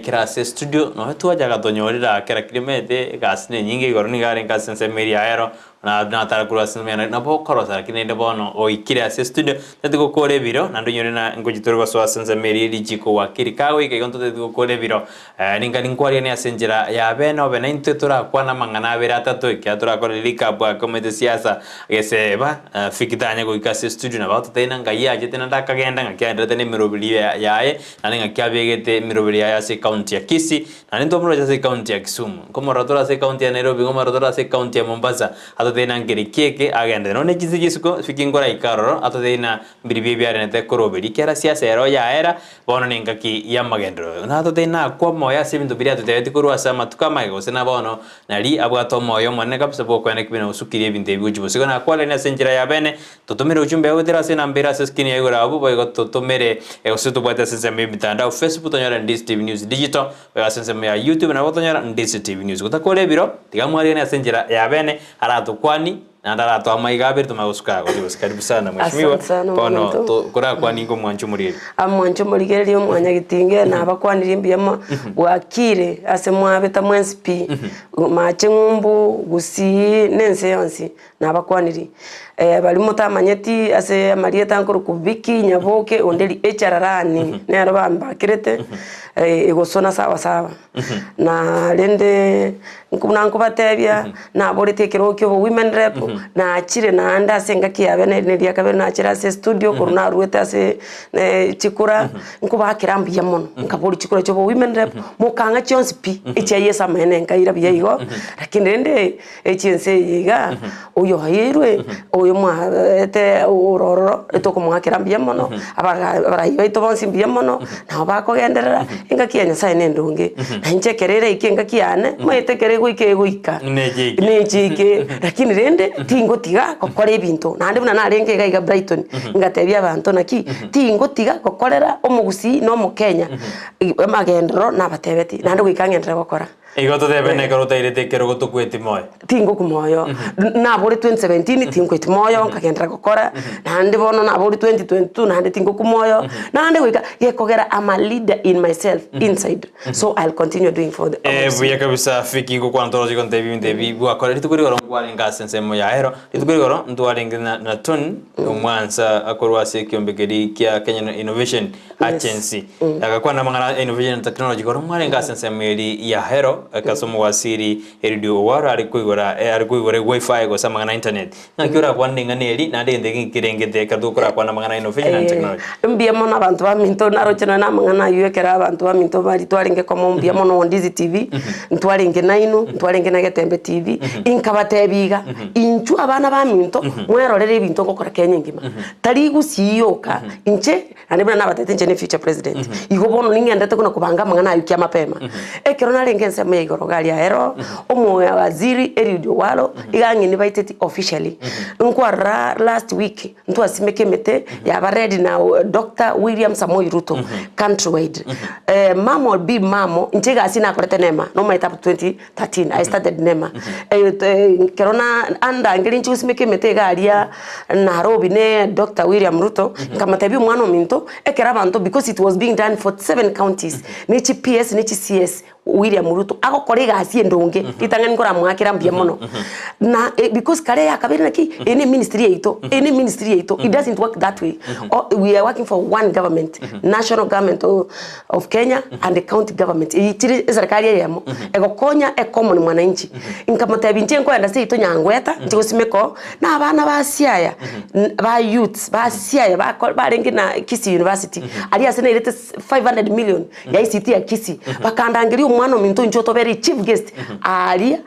aikire ase estudio, nonya twacha agatonyorera ake lakini omanyete egasi nenyinge igoro nigo arenge ase ensemo eria yaero, na natara korwa ase ensemo ya nabo okorosa lakini rende bono oikire ase estudio, totagete gokora ebiro naende onyore na ngochi tore gosoa ase ensemo eria richiko wakiri kagoika igo ntotagete gokora ebiro ninga ninkwariganie ase enchera ya bene obe naintwe torakwane amang'ana abere atato ekiagera torakore recap ake omanyete siasa geseba Fiki tanya goika ase estudio nabo agototebia ng'a ngai achete naende akagenda ng'aki aenderete na emeroberi yaye naende ng'aki abegete emeroberi yaye ase ecounty ya Kisii naende ntomoroche ase ecounty ya Kisumu nkomorora tore ase ecounty ya Nairobi nkomorora tore ase ecounty ya Mombasa atotebie ng'a nkeri ki eke agenderete. Nonya ne chinse chia isiko Fiki nkoraika aroro atotebie ng'a mbiribio ebiarenete koroberia ekiagera siasa ero yaera Bono nengaki y'amagenderero, natotebie nakwe omoyo ase ebinto biria atotebetie korwa ase amatuko amage, gose na bono nari abwate omoyo omonene kabisa bw'okoenda kibe na gosukiria ebinto ebi gochia bosio. Igo nakwareranie ase enchera ya bene, totomere ochumbe goetera ase enamba ere ase screen ya igoro abwo, boigo totomere gose tobwate ase ensemo y'emitandao Facebook tonyore Ndisi TV News Digital, boigo ase ensemo ya YouTube nabo tonyora Ndisi TV News. Gotakora ebiro, tiga mwariganie ase enchera ya bene, aratokwanie. Naende aratoe amaiga abere tomanye gosuka gochia gose. Karibu sana mheshimiwa. Asante sana Bono omonto. to korakwanie ingo omwanche omorigereria. Amwanche omorigereria omwanyagetinge nabakwanirie mbuya mo bwakire ase mwabeta mwensi pi mache ng'umbu gusii na ense yonsi nabakwanirie. Baria motamanyeti ase amarieta nkorokwa Vicky Nyaboke onde ri echararani nero bambakerete egosona sawa sawa. Na rende buna nkobatebia, naboretie ekerogo kia obo-women rep, nachire naende ase engaki yabe nere na eria kabere nachire ase estudio korwa naruete ase chikura, nkobakera mbuya mono, nkaboria chikura chia obo-women rep, mokang'a chionsi pi, echia Yeso amaene nkaira buya igo, lakini rende echi ense eye iga, oyo oeirwe, oyo mwaete ore ororo, tokomoakera mbuya mono, abaga abarai baito bonsi mbuya mono, nabo bakogenderera, engaki ya Nyasaye nendonge. Na inche ekero eraike engaki yane, omanyete ekero egoika egoika, Necheike. necheike, lakini rende tingotiga gokora ebinto, naende buna narenge iga iga Brighton, ngatebia abanto naki, tingotiga gokorera omogusii na omokenya, amagenderero nabatebetie, naende goika ng'enderere gokora. Igo totebe nekero otairete ekerogo tokweti moyo. Tingokwa moyo, nabore 2017 tinkweti moyo nkagenderera gokora, naende bono nabore 2022 naende tingokwa moyo, naende goika gekogera am a leader in myself inside so I'll continue doing for the Eh, buya kabisa Fiki ngokwana toroche gontebia ebinto ebi gwakora rituko rigoro nkwarenge ase ensemo ya Ahero rituko rigoro ntwarenge na na Tony omwansa akorwa ase ekiombe keria kia Kenya Innovation Agency. Agakwana amang'ana a Innovation and Technology korwa mwarenge ase ensemo eri ya Ahero ase omowasiri Eliud Owalo are koigora are koigora ewifi gose amang'ana a internet. Ng'aki orakwane ring'ana eri naende egento eke nkerengete ekero tokorakwana amang'ana a Innovation and Technology. Mbuya mono abanto baminto naroche nonya na amang'ana aywo ekero abanto baminto baria twarenge komo mbuya mono Ondizi TV, ntwarenge nainwe, ntwarenge na Getembe TV, inkabatebia iga, inchuo abana baminto mwerorere ebinto ngokora Kenya engima. Tari gusii yoka, inche Naende buna nabatebete inche ne future president, igo bono ning'endete buna kobanga amang'ana ayio kia mapema. Ekero narenge ensemo ya igoro iga aria ero, omowaziri Eliud Owalo, iga ang'invited officially. Nkwarora last week, ntwasimeka emete yaba ready na Doctor William Samoei Ruto, countrywide. Mamo be mamo, inche egasi nakorete nema, nomaete up to 2013, I started nema. Ekero na andangeria inche gosimeka emete iga aria Nairobi ne Doctor William Ruto, nkamotebia omwana ominto, ekero abanto because it was being done for seven counties, ne chi PS ne chi CS, William Ruto agokora egasi endonge, ritang'ani nkoramoakera mbuya mono. Na because kare eyakabere naki, eye ne ministry yaito, eye ne ministry yaito, it doesn't work that way. We are working for one government, national government of Kenya and the county government, eyio chire eserekari eyemo, egokonya ecommon mwananchi. Nkamotebia inche nkoenda seito Nyangweta, nche gosimeka oo, na abana ba Siaya, ba youths, ba Siaya bako barenge na Kisii University, aria ase nairete 500 million ya ICT ya Kisii, bakandangeria omwana ominto inche otobere echief guest aria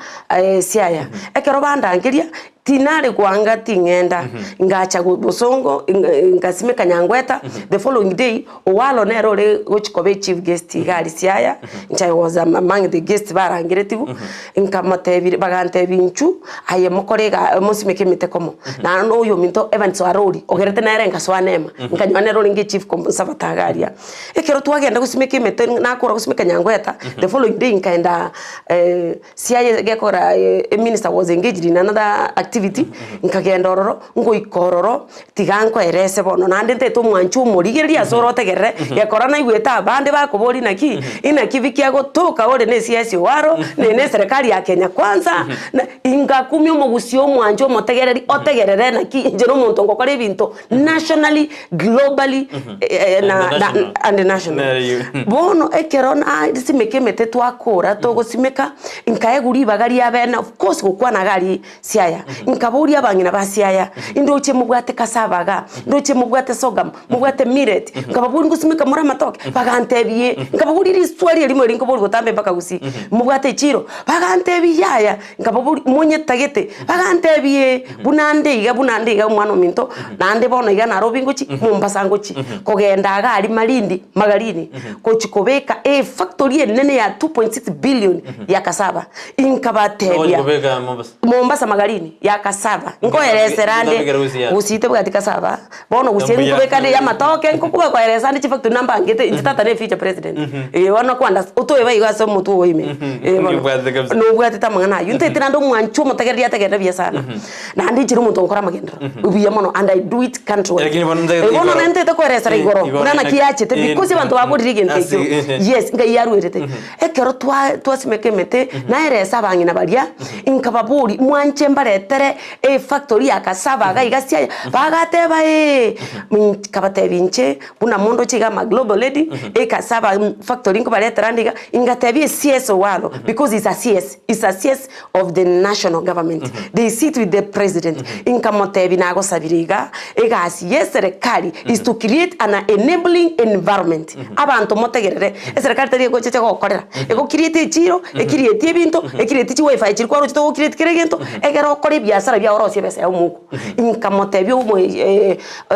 Siaya. Ekero bandangeria, Tinare koanga ting'enda, ngacha bosongo, ngasimeka Nyangweta, the following day, Owalo nere ore gochi koba echief guest iga aria Siaya, inche I was among the guests barangeretigwe, nkamotebia bagantebia inchuo aye mokore iga mosimeke emete komo. Naende na oyominto Evans Arori, ogerete nere nkasoa nema, nkanyora nere orenge echief conservator iga aria. Ekero twagenda gosimeka emete nakora gosimeka Nyangweta, the following day nkaenda Siaya gekogera eminister was engaged in another activity. activity, nkagenda ororo, ngoika ororo, tiga nkoerese bono naende ntaete omwanchi omorigereria ase ore otegerere, gekora naigwete abande bakoboria naki, inaki Vicky agotoka ore na esiasi owaro, na ene eserekari ya Kenya Kwanza, na ingakumia omogusii omwanchi omotegereri otegerere naki inche na omonto ngokora ebinto nationally, globally, na na and national. Bono ekero nasimeka emete twakora togosimeka, nkaegwa ribaga ria bene of course gokwana iga aria Siaya, nkaboria abang'ina ba Siaya, Indoche mobwate cassava iga? Ndoche mobwate sorghum? Mobwate millet? Nkababoria ngosimeka more amatoke? Bagantebia ee. Nkababoria riswali erimo eri nkoboria gotambe mpaka gusii, mobwate echiro? Bagantebia yaya. Nkababoria monyetagete? Bagantebia ee. Buna nde iga buna nde iga omwana ominto, naende bono iga Nairobi ngochia, Mombasa ngochia, kogenda iga aria Malindi, Magarini, gochia kobeka efactory enene ya 2.6 billion ya cassava. Inkabatebia, Kobeka Mombasa. Mombasa Magarini ya cassava, nkoeresera ande Ntabekera gusii aro. gusii tebwati cassava, bono gusii Mbuya. nkobeka ande y'amatoke, nkobuga koeresa ande chifactory nambangete inche tata ne future president, eh bono kwanda otoeba igo ase omotwe ogo ime, eh bono. Nobwatete kabisa. Nobwatete amang'ana aywo, ntaete naende omwanchi omotegereri ategerere buya sana, naende inche na omonto ogokora amagenderero buya mono and I do it country wide. Lakini bono ntaete Eh bono igoro. nere ntaete koeresera Eh, igoro, igoro buna naki naki- yachete eh, because abanto baborire egento ase- ekio, eh. yes ngai yarwerete. Ekero twa twasimeka emete, naerese abang'ina baria, nkababoria, mwanche mbaretere efactory ya cassava iga iga siaya, bagateba ee, nkabatebia inche buna mondoche iga ama global lady, ecassava factory nkobaretera ande iga, ingatebia eCS Owalo, because is a CS, is a CS of the national government, they sit with the president, nkamotebia nagosabire iga, egasi ya eserekari is to create an enabling environment. Abanto motegerere, eserekari tari egochecha gokorera, ego create echiro, e create ebinto, e create chi wifi chiria kwaroche togo create kera egento, egere okore ebiasara biago orosie ebesa yao omouko. Nkamotebia omo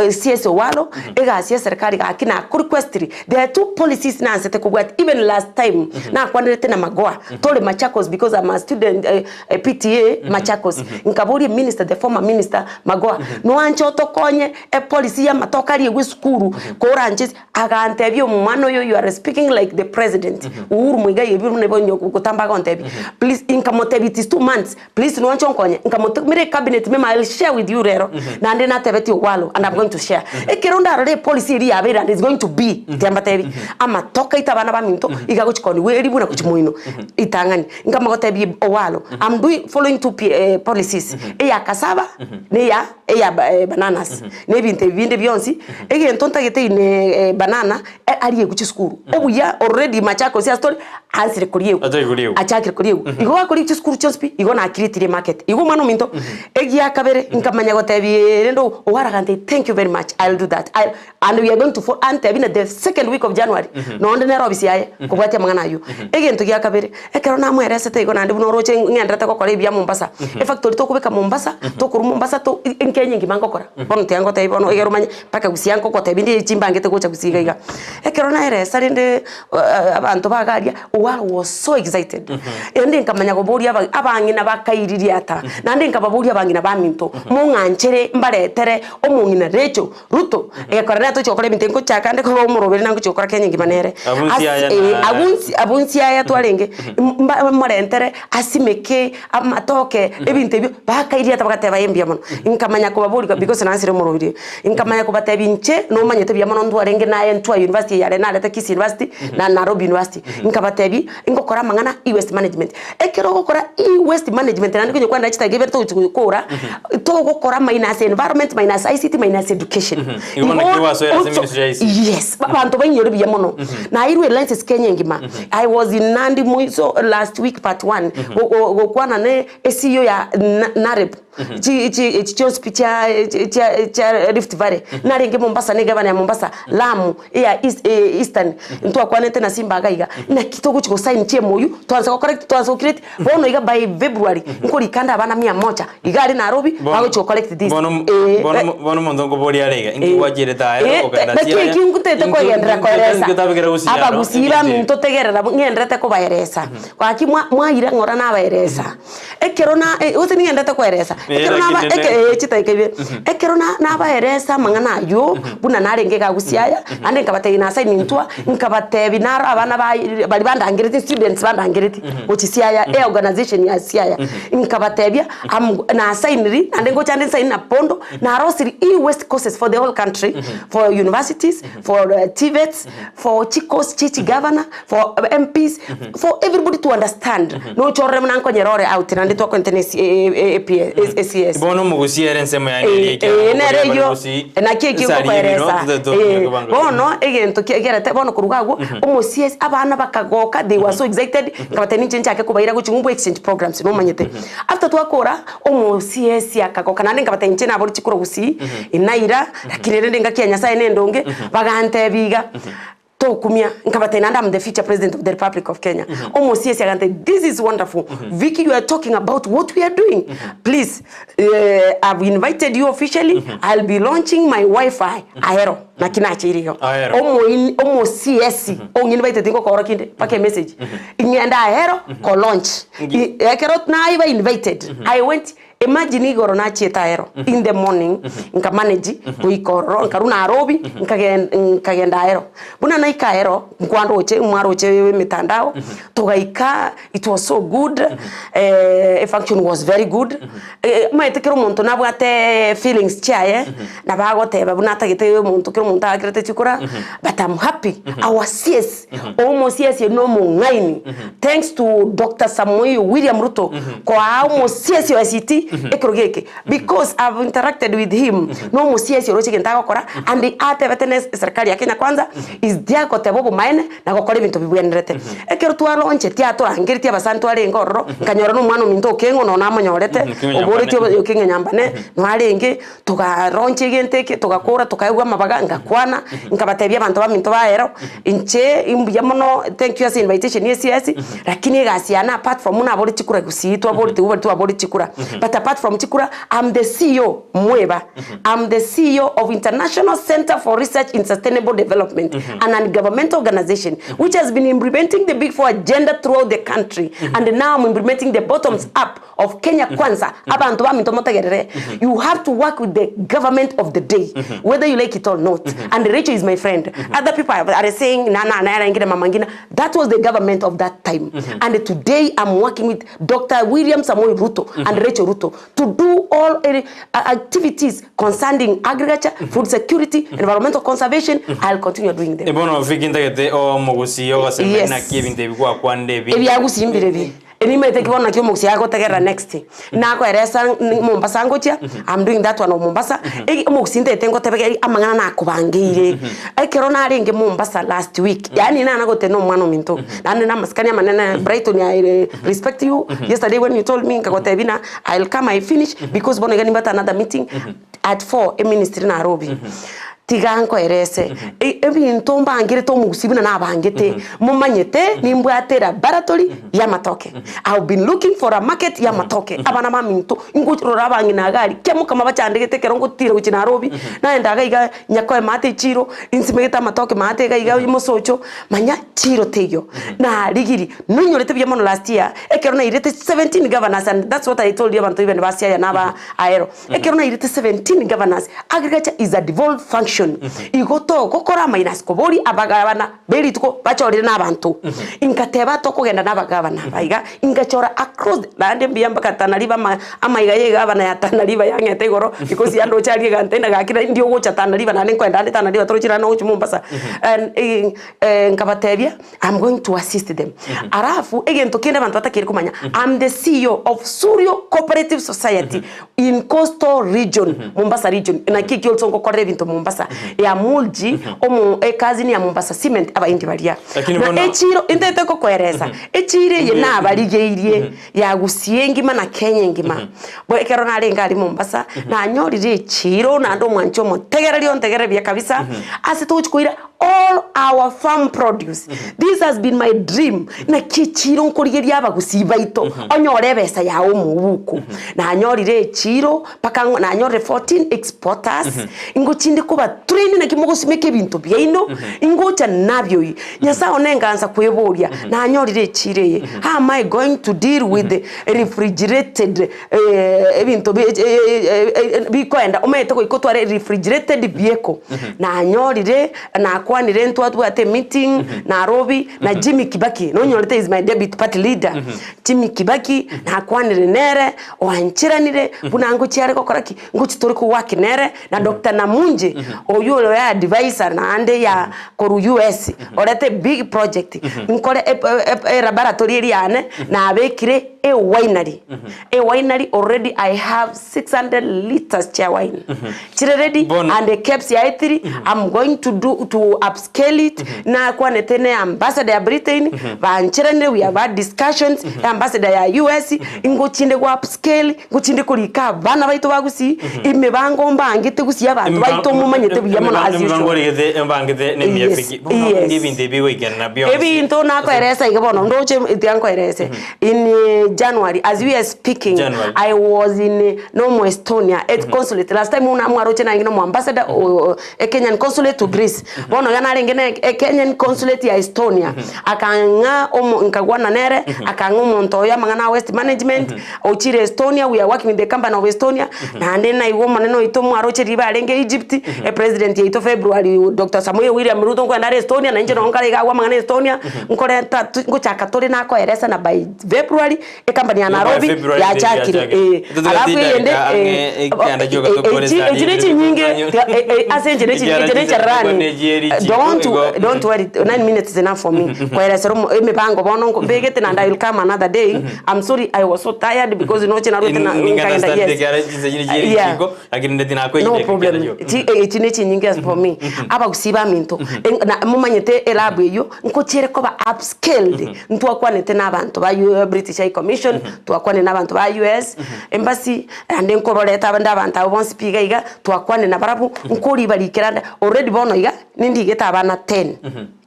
CS Owalo, egasi ya eserekari gaki nako requestiri, there are two policies nansete kobwatia even last time nakwanerete na Magoha, tore Machakos because I'm a student PTA Machakos, nkaboria eminister the former minister Magoha, noanche otokonye epolicy ya amatoke aria egwe esukuru, koranche Agantebia, Omwana oyo you are speaking like the president Uhuru Muigai ebio buna ebio gotamba agontebia please inkamotebia it is 2 months please nwanche onkonye nkamotomera ecabinet memo I will share with you rero naende natebetie Ogwalo and I'm going to share. Ekero ndarore epolicy eria yabeire and is going to be tiambatebi amatoke aito abana baminto iga agochi koniwa eribu na gochi moino ritang'ani nkamogotebia Ogwalo I'm doing following two policies eya cassava na eya eya bananas na ebinto ebi binde bionsi, egento ntagete ime banana ariegwe chisukuru. Obuya already Machakos ase tore, ansire koriegwa. Achakire koriegwa. Achakire koriegwa. Igo gakoriegwa chisukuru chionsi pi, igo na creatire emarket. Igo omwana ominto, egia kabere, nkamanya gotebia rende oware agantebia thank you very much, I'll do that, I'll and we are going to follow, antebia na the second week of January, nonde nere ofisi yaye, kobwatia amang'ana aywo. Egento gia kabere, Ekero namoeresete igo naende buna oroche ng'enderete gokora ebiya Mombasa, efactory tokobeka Mombasa, tokorwa Mombasa to Kenya engima ngokora, bono tiga ngotebie bono egere omanye mpaka Gusii nkogotebia ndire chimbangete gocha Gusii iga iga. Ekero naeresa rende abanto baga aria, I was so excited, naende nkamanya koboria aba abang'ina bakairiria ata, naende nkababoria abang'ina baminto, mong'anchere mbaretere omong'ina Rachel Ruto, egekora nere tochia gokora ebinto ebi nkochaka ande korwa omoroberi na ngochia gokora Kenya engima nere. Abwo nsiaya Ase na- abwo nsi abwo nsiaya twarenge, mba morentere asimeke, amatoke, ebinto ebio, bakairiata bagateba aye mbuya mono. Nkamanya kobaboria because nansire omoroberi oyo, nkamanya kobatebia inche nomanyete buya mono ntwarenge naye ntwa university eye yare narete Kisii University na Nairobi University. Nkabatebia, ngokora amang'ana e-waste management. Ekero ogokora e-waste management naende konya kwarenda chidakika ibere togochi gokora, togokora minus environment minus ICT minus education. Igo bono naki gwasoera ase ministry ya ICT? Yes, abanto bainyore buya mono. Nairwe license Kenya engima. I was in Nandi moiso last week part one, gokwana ne eCEO ya NAREB. Chi chi echi chionsi pi chia chia chia Rift Valley, narenge Mombasa na egavana ya Mombasa, Lamu, eya East Eastern, ntwakwanete na Simba iga iga, naki togochi go sign chi MOU, twansa go collect twansa go create, bono iga by February, nkorika ande abana mia moja, iga aria Nairobi, bagochi go collect this Bono eh. bono bono omonto nkoboria are iga, inki gwachiirete aye Eh, okogenda naki siaya, eki ngotete inki kogenderera inki koeresa inki otabekera gusii aro, abagusii ebinto ebi. baminto tegerera ng'enderete kobaeresa, gaki mwa mwaira ng'ora nabaeresa. Ekero na gose nigendete koeresa. Ekero naba eke ee chidakika ibere. Ekero na nabaeresa amang'ana aywo, buna narenge iga gusii aya, naende nkabatebia nasaini intwa, nkabatebia naro abana ba baria bandangereti students bandangereti gochia Siaya, eorganization ya Siaya, nkabatebia am nasainiri naende ngocha nde nsaini na Bondo, narosirie e-waste courses for the whole country, for universities, for TVETs, for chicourse chia chigavana, for MPs, for everybody to understand, noche orore buna nkonyera ore out naende twakorete na APS, ACS. Bono omogusi ere ensemo yaye nere eke Eh, nere okoria eyio abare naki ekio gusii ngokoeresa nsari Eh, bono egento kiagerete bono korwa iga agwo omosiesi abana bakagoka they were so excited nkabatebia ninche nchake kobaira gochia ng'umbu exchange programs nomanyete. After twakora omosiesi akagoka naende nkabatebia inche nabori chikura gusii naira lakini rende engaki ya Nyasaye nendonge bagantebia iga Tokumia, nkabatebia naende am the future president of the republic of Kenya. Omosiesi agantebia this is wonderful, Vicky you are talking about what we are doing, please I've invited you officially, I'll be launching my wifi Ahero, naki nacheire igo. Ahero. Omoin omosiesi ong'inviteti ngokora kinde mpaka emessage, ng'ende Ahero ko launch. Ekero naiba invited, I went Imagine igoro nachiete Ahero in the morning nka manage goika ororo nkarwa Nairobi nkagen nkagenda Ahero. Buna naika Ahero nkwandoche mwaroche emitandao togaika it was so good efunction was very good omanyete kera omonto nabwate feelings chiaye nabo agoteba buna atagete omonto kera omonto aakerete chikura but am happy our CS Omosiesi oyio nomong'aini thanks to Doctor Samoei William Ruto koa omosiesi o SET ekero geke because I've interacted with him nomosiesi oroche egento agokora and atebete ne eserikari ya Kenya kwanza is there goteba obomaene na gokora ebinto bibwenerete. Ekero twalonchetie atorangeretie abasani twarenge ororo nkanyora na omwana ominto Okeng'o nonya namonyorete oboretie Okeng'o Nyambane noarenge Togaronchia egento eke, togakora, tokaegwa amabaga, ngakwana, nkabatebia abanto baminto ba ero, inche imbuya mono, thank you ase invitation ya esiasi, lakini egasi yane apart from buna abore chikura gusii twaboreti igo twabore chikura, but apart from chikura, am the CEO mweba, am the CEO of International Centre for Research in Sustainable Development, a non-governmental organization which has been implementing the big four agenda throughout the country, and now am implementing the bottoms up of Kenya Kwanza, abanto baminto motegerere, you have to work with the government of the day, whether you like it or not. And Rachel is my friend. Other people are, are saying, na na na na mama ngina. That was the government of that time. And today I'm working with Dr. William Samoei Ruto and Rachel Ruto to do all uh, activities concerning agriculture, food security, environmental conservation. I'll continue doing them. Bono Vicky ntagete omogusi ogosemia Yes. naki ebinto ebi gwakwanire ebi. Ebiagusimbire ebi. Nimaete ki bono naki omogusii agotegerera next. Nakoeresa Mombasa ngochia, I'm doing that one of Mombasa, egi omogusii ntaete ngotebeke amang'ana nakobangeire. Ekero narenge Mombasa last week, yaani nana goteba na omwana ominto, naende na amasikani amanene Brighton I respect you, yesterday when you told me nkagotebia ng'a I'll come I finish because bono iga nimbate another meeting at 4 eministry Nairobi. Tiga nkoerese, ebinto mbangerete omogusii buna nabangete, momanyete nimbwate elaboratory y'amatoke. I've been looking for a market y'amatoke. Abana baminto, ngorora abang'ina iga aria, kiamokama bachandegete ekero ngotira gochia Nairobi, naenda iga iga nyakoe maate echiro, nsimegete amatoke maate iga iga mosocho, manya chiro teiyo. Narigirie, nonyorete buya mono last year, ekero nairete 17 governors and that's what I told you abanto even ba Siaya na aba Ahero. Ekero nairete 17 governors, agriculture is a devolved function. Igo togokora amaino ase koboria abagabana be rituko bachorire na abanto. Ingateba tokogenda na abagabana aba iga, ingachora across the naende mbuya mpaka Tana River ama amaiga ya egabana ya Tana River yang'ete igoro because yandoche aria egantenda gaki ndi ogocha Tana River naende nkoenda ande Tana River toroche naende nogochia Mombasa. And nkabatebia I'm going to assist them. Alafu egento kende abanto batakeire komanya, I'm the CEO of Surio Cooperative Society in Coastal Region, Mombasa region. Naki ekio also ngokorera ebinto Mombasa. Ya Mulji, omo ecousin ya Mombasa Cement abaindi baria. Lakini Na bono- echiro intete gokoeresa, echiro eye nabarigeirie ya Gusii engima na Kenya engima. Bo ekero narenge aria Mombasa, nanyorire echiro naende omwanchi omotegereri ontegereri buya kabisa, ase togochi koira all. all our farm produce. This has been my dream. Naki echiro nkorigeria abagusii baito onyore ebesa yao omobuko. Nanyorire echiro mpaka ng'a nanyorire 14 exporters ngochinde koba train naki mogosimeka ebinto biaino ingocha nabioyi. Nyasaye one ngansa kweboria nanyorire echiro eye how am I going to deal with the refrigerated ebinto bikoenda omanyete goika otware refrigerated vehicle. Nanyorire nakwanire ntwatwate emeeting Nairobi na Jimmy Kibaki nonyorete is my deputy party leader. Jimmy Kibaki nakwanire nere oancheranire buna ngochia are gokora ki ngochi tore ko work nere na Doctor Namunje oywo ore advisor naende ya korwa US orete big project nkore elaboratory eria yane nabekire e winery, e winery already I have 600 litres chia wine chire ready Bono- and KEBS yaetiri I'm going to do to upscale it nakwanete ne ambassador ya Britain bancheranire we have had discussions ambassador ya US ngochinde go upscale ngochinde korika abana baito ba gusii emibango mbangete gusii abanto baito momanyete buya mono as Emibango usual. origete embangete na emiya Yes, fiki. Bono yes. onge ebinto ebi goikerana bionsi. Ebinto nakoeresa iga bono ndoche tiga nkoerese in January as we are speaking January. I was in nomo Estonia at consulate last time buna mwaroche nainge nomo ambassador o e Kenyan consulate to Greece bono iga narenge ne e Kenyan consulate ya Estonia akang'a omo nkagwana nere akang'a omonto oyo amang'ana a waste management ochire Estonia we are working with the company of Estonia naende naigwa omonene oito mwaroche riria barenge Egypt e president yaito February Doctor Samoei William Ruto nkoenda are Estonia nainche nonye nkare iga agwo amang'ana Estonia nkoreta ngochaka tore nakoeresana by February Ecompany ya By Nairobi February yachakire yachakire. eh. Totoka Alafu eyende tidakika eh, ang'e ekianda gioka tokore echi sani echi ne chinyinge tiga eh, eh, ase enchera echinyinge Ekiara eche ne chinse cherarani tokwane chieri chiko don't igo. don't worry 9 minutes is enough for me koeresera omo emipango bono nko mbegete naende I will come another day I'm sorry I was so tired because noche narwete na nkaenda Ninga yes ekiara chinse chire chieri Yeah. chiko lakini ndeti nakoigire no ekiara problem gioka. Chi- eh, echi ne chinyinge as for me abagusii baminto En- na momanyete elab eywo nkochiere koba upscaled Ntwakwanete na abanto ba British High Commission, twakwanire na abanto ba US Embassy, naende nkobareta abande abanto abwo bonsi pi iga iga, twakwanire nabarabwo, nkoribarikera ande, already bono iga, nindigete abana ten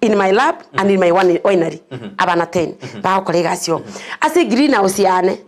in my lab and in my winery, abana ten bagokora egasi oo. Ase egreenhouse yane,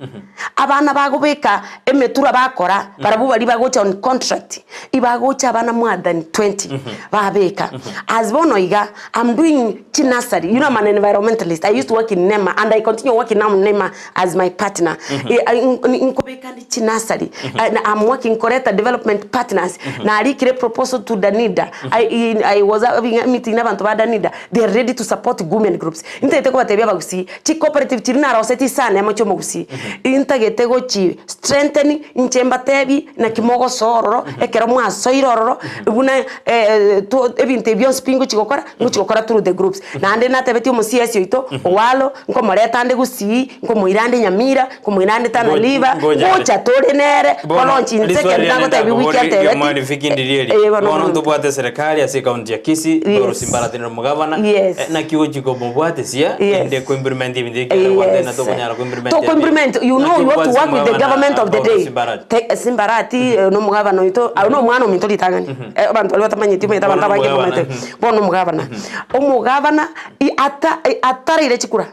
abana bagobeka emetura bakora, barabwo baria bagocha on contract, ibagocha abana more than 20 babeka. As bono iga, I'm doing Chi nursery, you know I'm an environmentalist, I used to work in NEMA and I continue working now in NEMA as my partner. Eh, I- n- nkobeka ndi chi nursery, And I'm working koreta development partners, narikire proposal to Danida, I, in, I was having a meeting na abanto ba Danida, they are ready to support women groups. Ntagete kobatebia abagusii, chi cooperative chiria naroseti sana emo chia omogusii, intagete gochi strengthen, inche mbatebi naki mogosoa ororo, ekero mwasoire ororo, buna ebinto ebi bionsi pi ngochi gokora, ngochi gokora through the groups. Naende natebetie omo CS oito, Owalo, nkomoreta ande Gusii, nkomoira ande Nyamira, nkomoira ande Tana Ngo- River, ngoja are. ngocha tore nere, Bono, kolaunch inse riswali ekero riane nagotebi wiki ndakobori antebeti, riomwani Vicky ndiri eri. eh, bono Bono omonto. ntobwate serikali ase ekaunti ya Kisii, Yes. Paul Simbarati nere omogabana. Yes. Eh, naki ogochi komobwatesia, Yes. ende koimplement ebinto ekiagera gwateba Yes. tokonyara koimplement Toko implement, you know you have to work with the government of the day. Te- Simbarati eh, nomogabana oito, ah, nomwana ominto ritang'ani. Eh, abanto baria batamanyeti omanyete abanto Bono abange omogabana. bamanyete. Bono omogabana. Omogabana i- ata eh, ataraire chikura.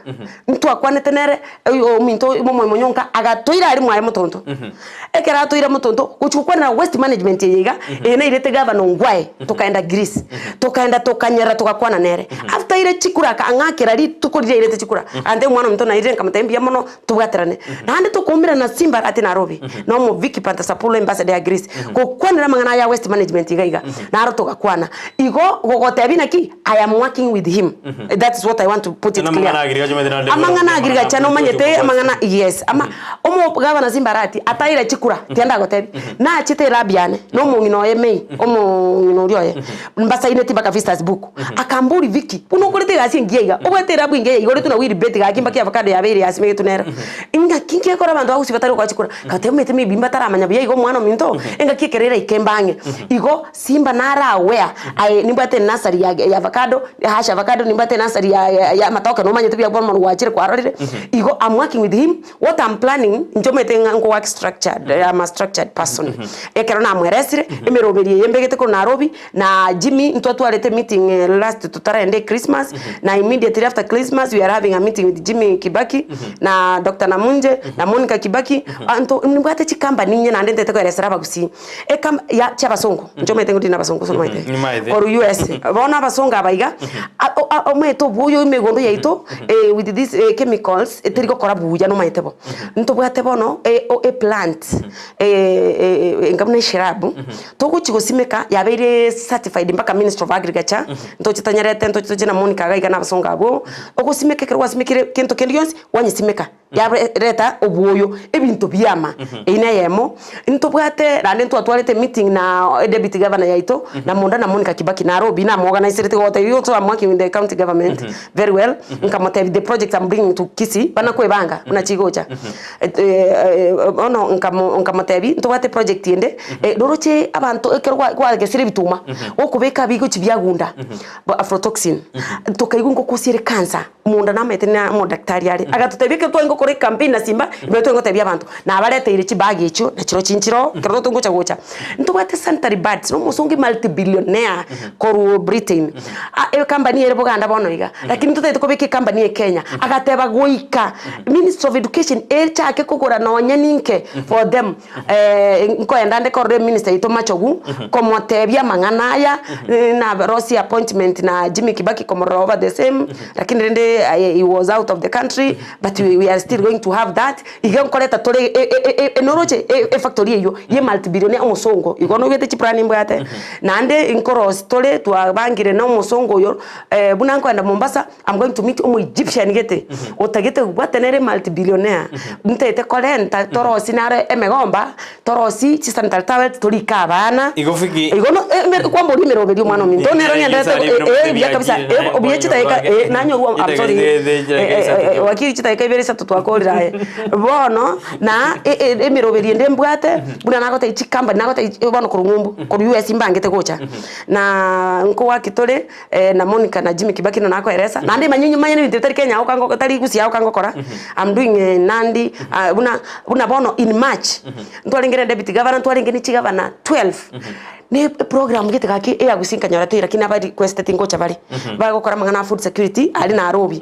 Ntwakwanete nere oyo ominto omomonyo nka agatoira aria mwaye motonto. Ekero atoira motonto, gochia gokwanera waste management eye iga, eye nairete gavana Ongwae, tokaenda Greece, tokaenda tokanyerera togakwana nere. After aire chikura akang'akera rituko riria airete chikura, agantebia omwana ominto nairire nkamotebia mbuya mono tobwaterane. Naende tokoumerana na Simba Arati Nairobi, na omo Vicky Pantasapoulou ambassador ya Greece, gokwanera amang'ana aya ya waste management iga iga, naro togakwana. Igo gogotebia naki, I am working with him, that is what I want to put it clear. Amang'ana agriculture omanyete naende Amang'ana agriculture nomanyete amang'ana yes ama omogabana Simbarati ataire chikura tiga ndagotebie nachete elab yane na omong'ina oye May omong'ina oria oye mbasaineti mpaka visitors book akambori Vicky buna okorete egasi engiya iga obwate elab engiya iga igoretwe na wheelbait gaki mpaka eavocado yabeire yasimegetwe nero ingaki nki ekora abanto bagosii batari gokoa chikura ngateba omanyete maybe mbataramanya buya iga omwana ominto engaki ekero eraike mbang'e igo Simba nare aware aye nimbwate enursery ya ya avocado. avocado, hash avocado nimbwate enursery ya ya amatoke nomanyete buya bono gwachire kwarorire, igo am working with him, what am planning, inche omanyete ng'a nko work structured, am a structured person. Ekero namweresire, emeroberi eye mbegete korwa Nairobi, na Jimmy ntwatwarete emeeting last totarenda echristmas, na immediately after Christmas we are having a meeting with Jimmy Kibaki, na Doctor Namunje, na Monica Kibaki, anto nimbwate chicompany inye naende ntagete koeresera abagusii. Ecamp ya chiabasongo, inche omanyete ng'o tindi nabasongo gose omanyete? Nimaete. Korwa US. Bono abasongo aba iga, a- o- a- omanyete obuya emegondo yaito with these chemicals, eteri gokora buya nomanyete bo. Ntobwate bono e- o- eplant enga buna eshrub, togochi gosimeka yabeire certified mpaka ministry of agriculture, ntoche tonyerete ntoche toche na Monica iga iga na abasongo abwo, ogosimeka ekero gwasimekire kento kende gionsi, wanyesimeka. Yareta obwoyo, ebinto biama. Eyio neyemo. Ntobwate naende ntwatwarete emeeting na deputy governor yaito, na Monda na Monica Kibaki Nairobi namoorganiserete gotebia also am working with the county government very well, nkamotebia the project am bringing to Kisii, bana kwebanga buna chigocha. Bono nkamo nkamotebia ntobwate project ende, roroche abanto ekero gwa gwagesire ebituma, gokobeka bigochi biagunda, aflotoxin, tokaigwa ngokosia ere cancer. Omonda namaete na omodaktari are, agatotebia ekero twarenge gokora ecampaign na Simba, nigo twarenge gotebia abanto, nabareteire chibag echio, na chirochio inchire oo, ekero togocha gocha. Ntobwate sanitary pads, na omosongo multi billionaire korwa Britain, ah ecompany ere boganda bono iga, lakini ntotagete kobeka ecompany eye Kenya, agateba goika ministry of education echake kogora nonye ninke for them. Nkoenda nde korora eminister yaito Machogu, komotebia amang'ana aya, narosie appointment na Jimmy Kibaki komorora over the same, lakini rende aye he was out of the country, but we are still going to have that, iga nkoreta tore noroche efactory eywo ya emulti billionaire omosongo, igo noigwete chiplan mbwate, naende nkorosia tore twabangire na omosongo oyo, buna nkoenda Mombasa. I'm going to meet omo Egyptian gete otagete kobwata nere multi billionaire ntagete korenta torosie naro emegomba torosie chi sanitary towels torike abana Igo fiki- igo no eh, me- kwamboria emeroberio omwana ominto Nere nero ng'enderete gisari bino eh, buya kabisa biakire naye eh, obuya chidakika kwanyorwa eh, nanyorwa I'm Chidakika sorry chidakika Eh, eh, isato eh, wakiri chidakika ibere isato twakorire aye bono na e- e- emeroberio ende mbwate buna nagotebia chicompany nagotebia bono korwa ng'umbu korwa US mbangete gocha na nkowaki tore na Monica na Jimmy Kibaki na nakoeresa, naende manye manye nebinto bitari Kenya agwo kango tari Gusii agwo kangokora, I'm doing Nandi buna buna bono in March, ntwarenge na deputy governor, ntwarenge ne chigavana 12, ne eprogram gete gaki eya Gusii nkanyora teiyo lakini aba requesteti ngocha bare, bagokora amang'ana a food security aria Nairobi,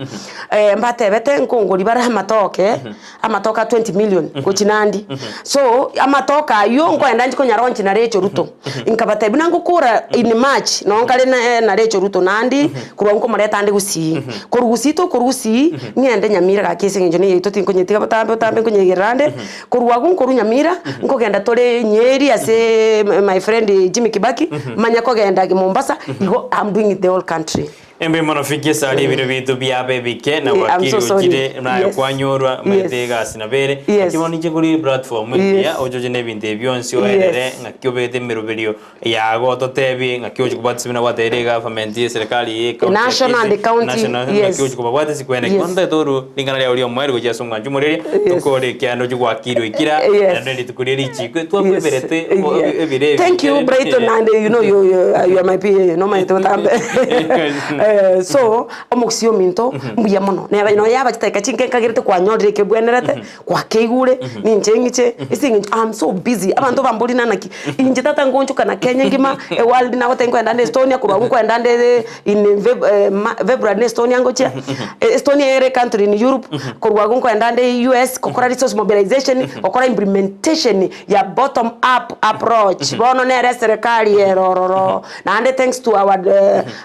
mbatebete nkongori bare amatoke. Amatoke a 20 million gochia Nandi. So amatoke aywo nkoenda nchie konya launch na Rachel Ruto. Nkabatebia buna ngokora in March noo nkare na na Rachel Ruto Nandi korwa nkomoreta ande Gusii. Korwa Gusii tokorwa Gusii ng'ende Nyamira gaki ase eng'encho niyo yaito tinkonyetiga botambe botambe nkonyegerera ande. Korwa abwo nkorwa Nyamira nkogenda tore Nyeri ase my friend Jimmy Kibaki manye kogenda Mombasa igo am doing the whole country. Embe mono Fiki esari ebiro binto biabe ebike na Eh, I'm wakiri so sorry. ochire naye Yes. kwanyorwa Yes. maete egasi nabere Yes. Naki bono inche nkori platform Yes. engiya ochoche na ebinto ebi bionsi oerere Yes. ng'aki obegete emeroberio yago ototebie ng'aki ochi kobwatisia buna gwateire egovernment ya eserekari eye ecounty ya National and Kisii, county, national, yes. ng'aki ochi kobabwatia sikwene Yes. bono ntagete orwe ring'ana riago ria omoerio gochia ase omwancho omoreria Yes. tokore ekianda ochi gwakire oikira Yes. naende rituko riria richikwe Yes. twakweberete Yeah. ebiro ebi Thank you Brighton and you know you, you, you are my PA no maete otambe eh, so omogusii ominto mbuya mono neba nonya yaba chidakika chinke nkagerete kwanyorire ekio bwenerete gwakeigure ninche ng'iche ase eng'encho I'm so busy abanto bamborie nanaki inche tata ngonchoka na Kenya engima eworld nagoteba nkoenda nde Estonia korwa abwo nkoenda nde in February na Estonia ngochia Estonia ere ecountry in Europe korwa abwo nkoenda nde US gokora resource mobilization gokora implementation ya bottom up approach bono nere eserekari ere ororo naende thanks to our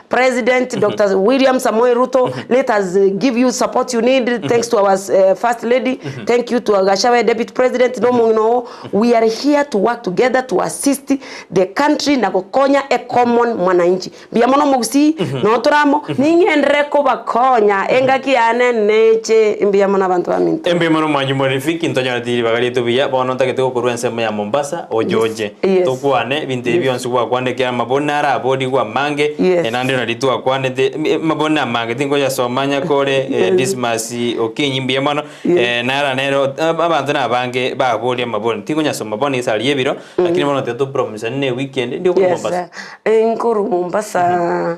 president Doctor William Samoei Ruto let us give you support you need thanks to our first lady thank you to Gachagua deputy president na omong'ina oo we are here to work together to assist the country na gokonya e common mwananchi Mbuya mono omogusii, noo tore amo, ning'enderere kobakonya engaki yane neche. Mbuya mono abanto baminto. Mbuya mono mwanchi morifiki ntonyoreti ribaga riaito buya bono ntagete gokorwa ensemo ya Mombasa oche oche Yes. tokwane ebinto ebi bionsi gwakwanire ekiagera amaboni naro aborigwe amange Yes. eh, naende nari twakwanete em- amaboni amange tinkoyasoma nyakore eh, Dismas Okinyi mbuya mono Yes. eh, nara nero ab- abanto nabange baboria amaboni tinkonyasoma bono esari y'ebiro lakini bono tiga topromisane ne weekend ndi okorwa Yes, Mombasa. eh, nkorwa Mombasa.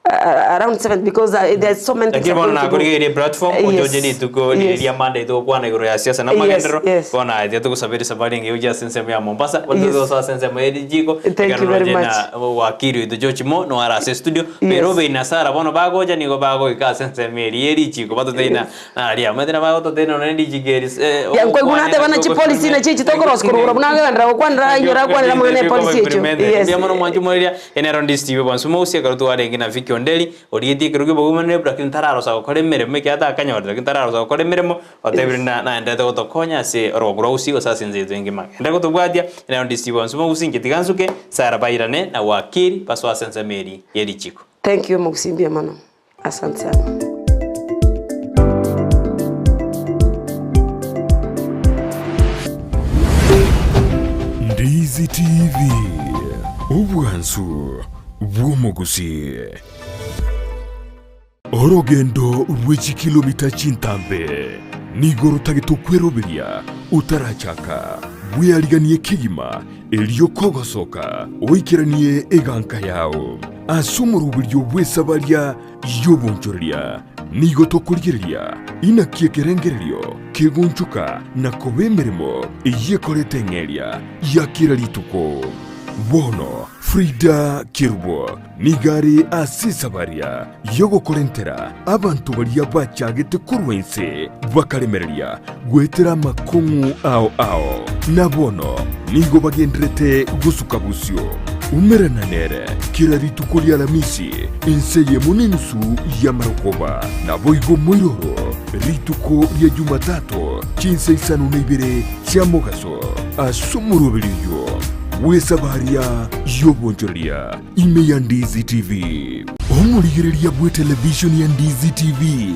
Around 7 because there's so many things Lakini I'm bono going to do. nakorigereire platform Yes, ochoche rituko yes. riria Monday togokwana igoro ya siasa na Yes, amagenderero yes. bono aye tiga togosabere esafari engiya gochia ase ensemo ya Mombasa bono Yes. togosoa ase ensemo ya rijiko Thank you ekero very roche much. na wakili oito George Mo no are ase studio Yes. pero Obey na Sarah bono bagocha nigo bagoika ase ensemo eria ya richiko batotebie na Aria omanyete nabo agototena nonye richiko eri se Ya nkoigwa nateba na chipolicy nachi echi tokorosia korwa buna agenderera gokwanera ainyore akwanere amang'ana ya policy echio. Yes. Mbuya mono mwanche moreria ene Ndisi TV bonsi mogusie ekero twarenge na Vicky Onderi origetie ekero kia obogima lakini tararosa gokora emeremo ekiagera takanyorete lakini tararosa gokora emeremo otebire na naenderete gotokonya ase orogongo rwa gusii gose ase ense yaito engima. Genda gotobwatia ene Ndisi TV bonsi mogusie inche tiga nsuke Sarah bairane na wakili basoe ase ensemo eria ye richiko. Thank you omogusii mbuya mono. Asante sana. Ndizi TV, obwansu bw'omogusi. Orogendo rwe chikilomita chintambe nigo rotagete okweroberia otarachaka, bweariganie kegima Erio kogosoka oikeranie eganka yao ase omoroberio bw'esabaria y'obonchoreria, nigo tokorigereria inaki ekerengererio kegonchoka na koba emeremo eyio ekorete eng'eria ya kera rituko. Bono Frida Kerubo nigo are ase esabaria y'ogokorentera abanto baria bachagete korwa inse bakaremereria goetera amakong'u ao ao, na bono nigo bagendererete gosuka bosio. Umerana nere kera rituko ri'Alamisi inse eyemo nenusu y'amarogoba, naboigo moiroro rituko ria Jumatato chinsa isano na ibere chia mogaso ase omoroberi oyio bw'esabaria y'obonchoreria ime ya Ndizi TV. Omorigereria bw'etelevishoni ya Ndizi TV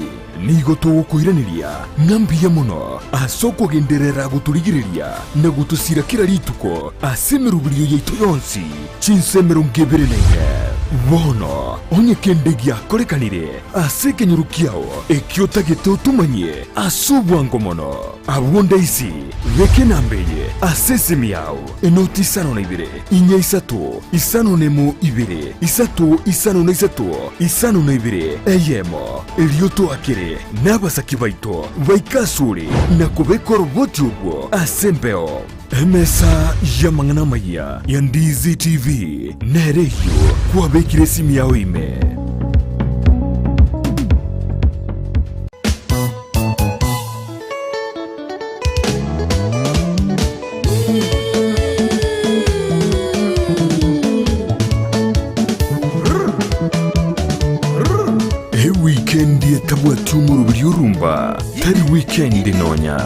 Nigo togokoiraneria ng'a mbuya mono ase okogenderera gotorigereria na gotosira kera rituko ase emeroberio yaito yonsi, chinsa 24. Bono, onye kende giakorekanire ase ekenyoro kiao ekio otagete otomanyie ase obwango mono, abwo ndaisi beka enamba eye ase esimi yao, enoti isano na ibere, inya isato, isano nemo ibere, isato isano na isato, isano na ibere, eyemo. Erio toakere nabasaki baito baike asore na kobeka oroboti orwo ase embeo. Emesa y'amang'ana amayia ya Ndizi TV nere eyio kwabekire esimi yao ime. Ewikendi etabwati omoroberi orumba tari wikendi nonya.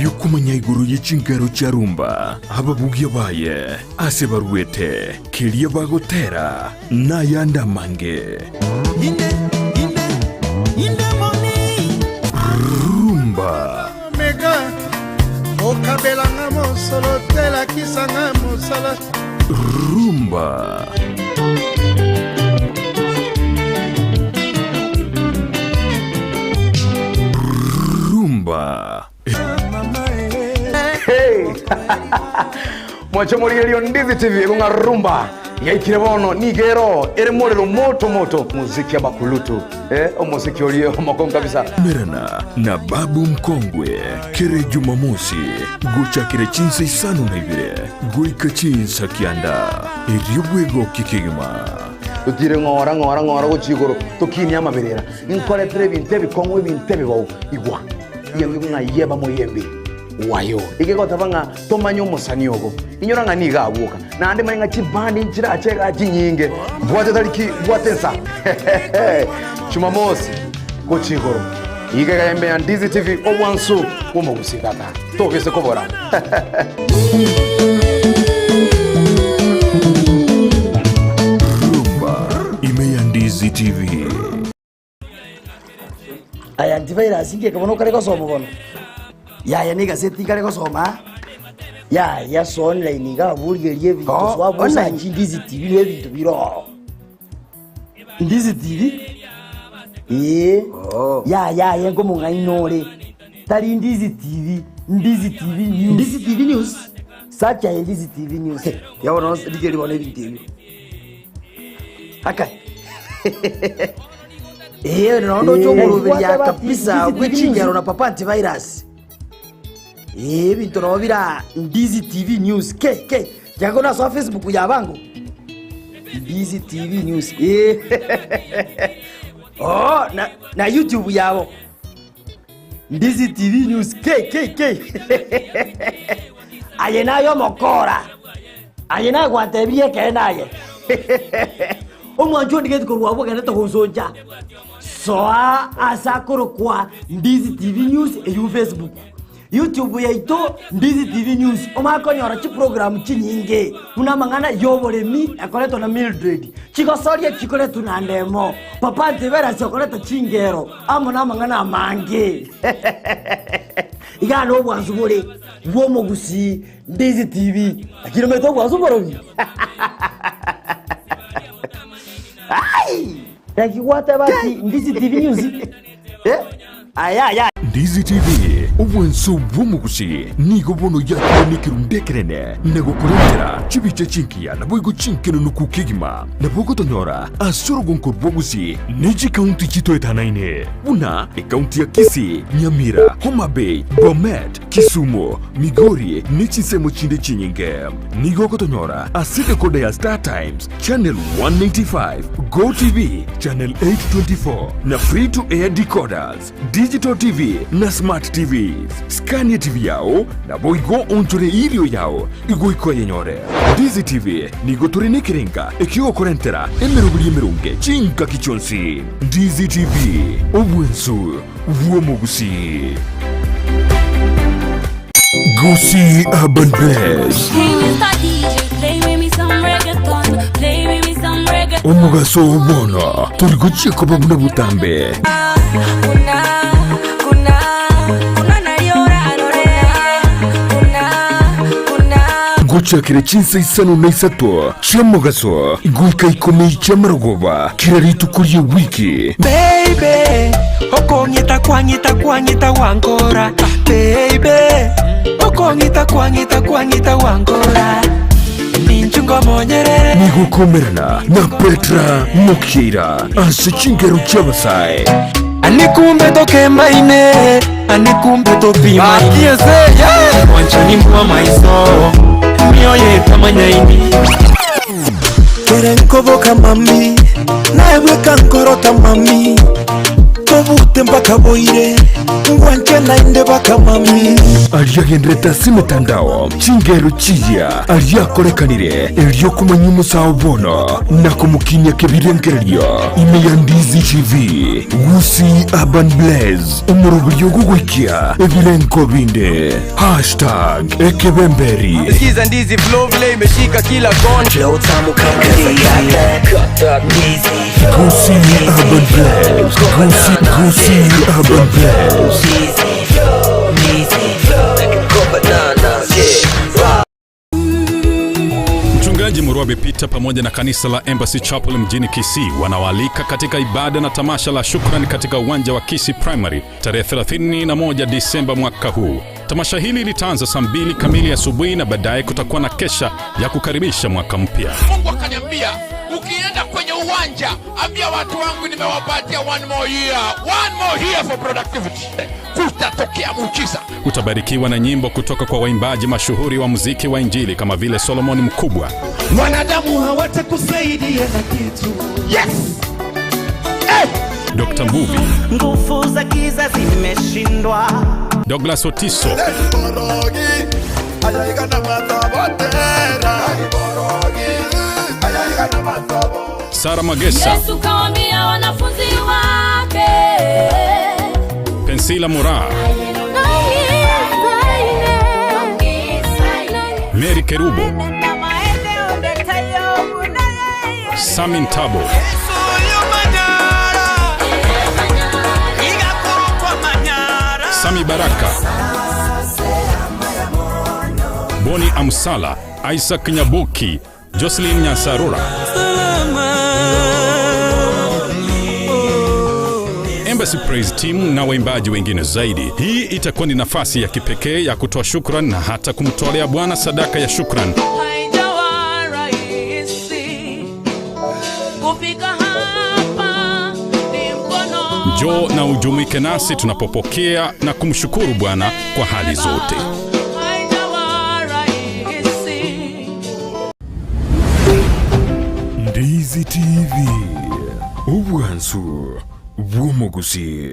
Yokomanya igoro ye chingero chia rumba, ababugia baye, ase baruete, keria bagotera, nayande amange. Rumba. Mega okabela nga mosolo te lakisa nga mosala. Rumba. Rumba. Hey! Mwache morigerio Ndizi TV ekong'a rumba yaikire bono nigo ero ere morero moto moto muziki abakulutu eh, omosiki orie omokongu kabisa. Merana na Babu Mkongwe kere Jumamosi gochakire chinsa isano na ibere goika chinsa kianda erio bwegokie kegima. Totire ng'ora ng'ora ng'ora gochia igoro tokinie amaberera inkoretere ebinto ebikong'u ebinto ebibao igwa Iyambe ng'a yeba moyembe wayo. Egegoteba ng'a tomanye omosani ogo. Inyora ng'a nigo agwoka. Naende manye ng'a chibandi nchirache igaa chinyinge. Bwate tariki, bwate ensa. Jumamosi, gochia igoro. Iga iga embe ya Ndizi TV, obwansu bw'omogusii tata. Tobise kobora. Rumba ime ya Ndizi TV. Aya antivirus inki bono okare gosoma bono? Yaya na egaseti nkare gosoma aa. Yaya soa online iga abwo origererie ebinto Oh, soa abwo online. osachi Ndizi TV na ebinto bire ororo. Ndizi TV? Ee. Oh. Yaya aye nkomong'aini ore. Tari Ndizi TV, Ndizi TV News. Ndizi TV News? Search aye Ndizi TV News. Ya bono rigeria bono ebinto ebio. Akai. Ee, nondo oche omoroberia kabisa bwe chingero na Papa Antivirus. Ee, ebinto nabo bira Ndizi TV News. Ke, ke. Tiago nasoa Facebook ya bango. Ndizi TV News. Ee. Oh, na, na YouTube yabo. Ndizi TV News K K K. Aye naye omokora. Aye naye gwantebirie ekeene aye. Omwancho ondigeti korwa abwo ogendete gonsoncha. Soa ase akorokwa Ndizi TV News eywo Facebook. YouTube yaito Ndizi TV News omanye konyora chiprogram chinyinge buna amang'ana y'oboremi ekoretwa na Mildred, chigosoria chikoretwa na Ndemo, Papa Antivirus okoreta chingero amo namang'ana amange. Igaa nobwansu bore bw'omogusii Ndizi TV. Lakini omanyete obwansu mborobi? Ai! Naki gwateba ati Ndizi TV News? Eh? Aya aya. Ndizi TV, obwanso bw'omogusi, nigo bono yakire nekerundu ekenene na gokorentera chibicha chingiya naboigo chinkenenuku kegima. Nabo ogotonyora ase orogonko rw'obogusi ne chikaunti chitoetanaine buna ekaunti ya Kisii, Nyamira, Homa Bay, Bomet, Kisumu, Migori ne chinsemo chinde chinyinge. Nigo ogotonyora ase decoder ya Star Times, Channel 195, Go TV, Channel 824 na Free to Air decoders, Digital TV na Smart TVs. Skania TV yao naboigo onchore irio yao igoika oyenyore. Ndizi TV nigo tore nekerenga ekiogokorentera emeroberi emeronge chingaki chionsi. Ndizi TV, obwensu bw'omogusii. Gusii Urban Blaze. Hey, Mr. DJ, play with me some reggaeton. Play with me some reggaeton. Omogaso oo bono tori gochia koba buna botambe. Gochakera chinsa isano na isato chi'omogaso goika ikomi chi'amarogoba kera rituko ri'ewiki. Baby, okong'ita kwang'ita kwang'ita wankora Baby, okong'ita kwang'ita kwang'ita wankora Ninchu ngomonyerere Nigokomerana na Petra Mokeira ase chingero chi'abasae. Ani kumbe tokembaine Ani kumbe topimaine Mwanchani mbwa maiso Mioyo etamanyaini Kere nkoboka mami naebweka nkorota mami tobute mpaka boire ngwanche nainde baka mami Aria agenderete ase emetandao, chingero chiya aria akorekanire erio komanya omosao bono na komokinia kebirengererio ime ya Ndizi TV, Gusii Urban Blaze, omoroberio ogogoikia ebirengo binde. Hashtag Ekebemberi. Sikiza ndizi flow vile imeshika kila kona Flow tamu kama ndizi. Gusii Urban Blaze. Gusii, Gusii Urban Blaze. Mchungaji Murwabe Peter pamoja na kanisa la Embassy Chapel mjini Kisii wanawaalika katika ibada na tamasha la shukrani katika uwanja wa Kisii Primary tarehe 31 Disemba mwaka huu. Tamasha hili litaanza saa 2 kamili asubuhi na baadaye kutakuwa na kesha ya kukaribisha mwaka mpya. Mungu akaniambia ukienda kwenye uwanja ambia watu wangu nimewapatia one more year, one more year for productivity. Kutatokea muujiza. Utabarikiwa na nyimbo kutoka kwa waimbaji mashuhuri wa muziki wa Injili kama vile Solomon Mkubwa, wanadamu hawatakusaidia na kitu yes hey! Dr. Mbuvi, Nguvu za giza zimeshindwa Douglas Otiso, Sara Magesa, Yesu kawaambia wanafunzi wake. Pensila Mura, Mary Kerubo, Samin Tabo, Sami Baraka, Boni Amsala, Isaac Nyabuki, Jocelyn Nyansarura, Embassy Praise Team na waimbaji wengine zaidi. Hii itakuwa ni nafasi ya kipekee ya kutoa shukran na hata kumtolea Bwana sadaka ya shukran. Haijawa rahisi kufika hapa, ni mkono Njoo na ujumuike nasi tunapopokea na kumshukuru Bwana kwa hali zote. haijawa rahisi. Ndizi TV, obwansu bw'omogusi.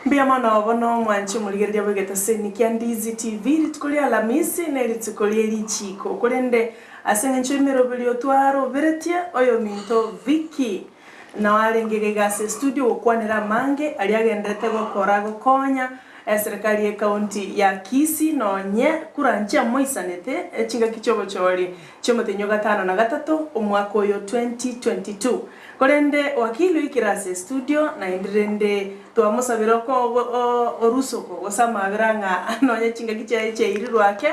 Mbuya mono bono mwanche omorigereria bw'egetaseni kia Ndizi TV rituko ria Alamisi ne rituko rie richiiko korende ase eng'encho y'emeroberio twaroberetie oyominto Vicky nao arenge iga ase estudio gokwanera amange aria agenderete gokora gokonya eserekari y'ecounty ya Kisii nonye kura nchiamoisanete chingaki chiobochori chiomotenyi o gatano na gatato omwaka oyo 2022. Korende wakili oikire ase estudio naende rende twamosabire oko orusoko gose amabera ng'a nonye chingaki chiaye chiairirwe ake,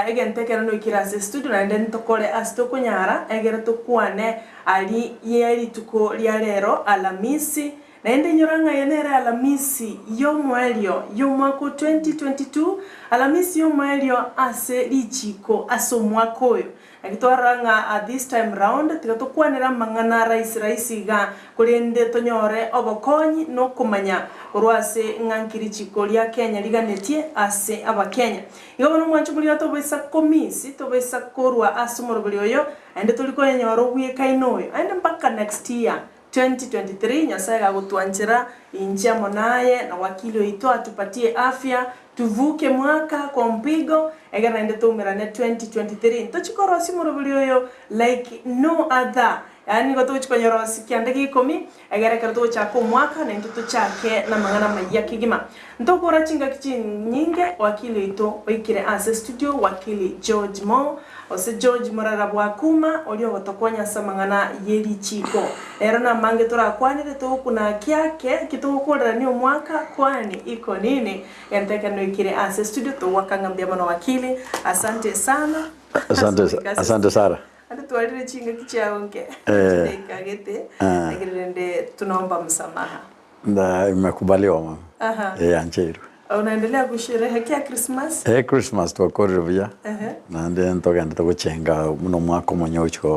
egento ekero noikire ase estudio naende ntokore ase tokonyara egere tokwane aria ye rituko ria rero Alamisi, Naende inyora ng'a eye nere Alamisi y'omoerio y'omwaka o 2022, Alamisi y'omoerio ase richiiko ase omwaka oyo. Naki twarora ng'a this time round tiga tokwanere amang'ana rahisi rahisi iga, korende tonyore obokonyi na okomanya korwa ase ng'a nki richiiko ria Kenya riganetie ase Abakenya. Igo bono mwanche moria tobaisa komisi, tobaisa korwa ase omoroberi oyo, naende tori koyenyora obwekaine oyo, naende mpaka next year. 2023 Nyasae gagotwanchera inche amo naye na wakili oito atupatie afya tuvuke mwaka kwa mpigo egere naende toumerane 2023 ntochi korosia omoroberi oyo like no other yaani nigo togochi konyorosia kianda gia ikomi egere ekero togochaka omwaka naintwe tochake namang'ana amayia kegima ntokora chingaki chinyinge wakili oito oikire ase studio wakili George Mo Gose George morara bw'Akuma, oria ogotokonya ase amang'ana ye richiiko. Ero namange torakwanere togokuna kiake eki togokorerania omwaka kwani iko nini? Gento ekero noikire ase studio togoaka ng'a mbuya mono wakili. Asante sana. Asante, asante Sarah. Ande twarire chingaki chiao nke Eh. chidaika gete Ah. lakini rende tunaomba msamaha. Na imekubaliwa mama. Aha. Eh, yancheirwe. Unaendelea kusherehekea Christmas? Eh, Christmas twakorire buya. Ehe. Naende ntogende gochenga buna omwaka omonye ogochia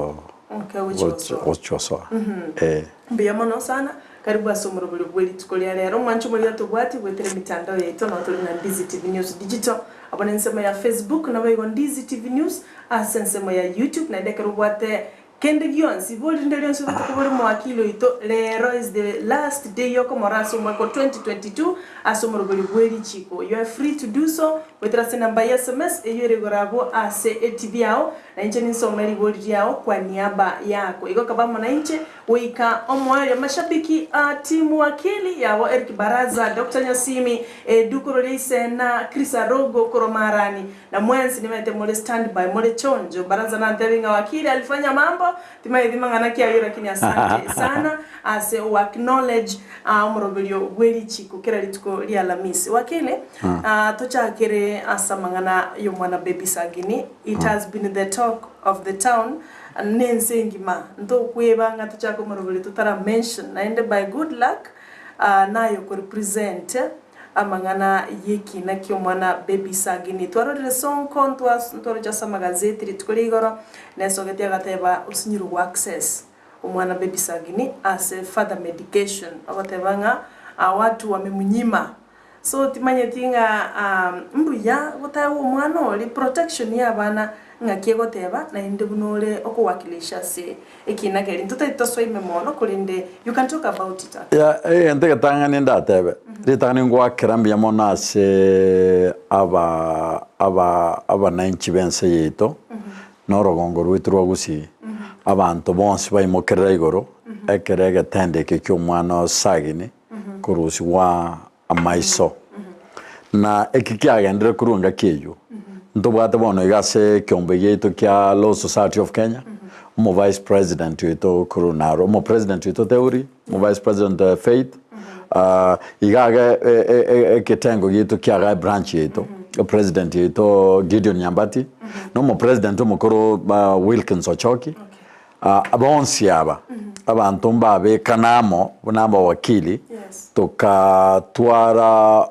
Okay, ogochia gosoa. gochia gosoa. Mhm. Eh. Mbuya mono sana, karibu ase omorobori bwe rituko ria rero. Omwancho moria tobwati goetera emitandao yaito nabo tore na Ndizi TV News Digital, abwo na ensemo ya Facebook, naboigo Ndizi TV News ase ensemo ya YouTube, naende ekero obwate Kende gionsi, bori rinde rionsi obotuko bore mwakili oito, rero is the last day yokomora ase omwaka o 2022 ase omoroberi bwe richiko. You are free to do so goetera ase enamba ya sms eyio ere igoro abwo ase etv yao, na inche ninsome ribori riao kwa niaba yako. Igo kaba amo nainche goika omoerio. Mashabiki a timu wakili yabo Eric Baraza, Doctor Nyasimi, Edu korwa Riaisena, Chris Arogo korwa Marani, Na mwensi nimaete more stand by more chonjo baraza nantebi ng'a wakili alifanya mambo timaeti mang'ana ki ayio lakini asante sana ase o acknowledge omoroberio bwe richiko kera rituko ria Alamisi. Wakili tochakere ase amang'ana y'omwana baby Sagini it has been the talk of the town nense engima ntokweba ng'a tochake omoroberio totara mention naende by good luck naye oko represent Amang'ana y'ekina ki'omwana baby Sagini. Twarorire Sonko ntwaroche ase amagazeti rituko ria igoro, nesogeti agateba osinyirwe go access omwana baby Sagini ase further medication, ogoteba ng'a watu wamemunyima. So timanyeti ng'a mbuya gotaegwa omwana oria protection y'abana ng'aki egoteba naende buna ore okowakilisha ase Ekina keria ntotari tosoime mono, korende you can talk about it ake. Ya, egento egetang'ani ndatebe, ritang'ani ngoakera mbuya mono ase aba aba abananchi b'ense yaito, na orogongo rwaito rwa Gusii, abanto bonsi baimokerera igoro, ekero egetendo eke kia omwana o Sagini, korusigwa amaiso. Na eki kiagenderire korwa engaki eyio. Ntobwate bono iga ase ekeombe giaito kia Law Society of Kenya, omo vice president oito korwa naro, omo president oito Theuri, omo vice president Faith, iga iga eketengo giaito kia iga ebranch yaito, president oito Gideon Nyambati, na omo president omokoro Wilkins Ochoki, Bonsi aba abanto mbabekane amo buna abawakili, tokatwara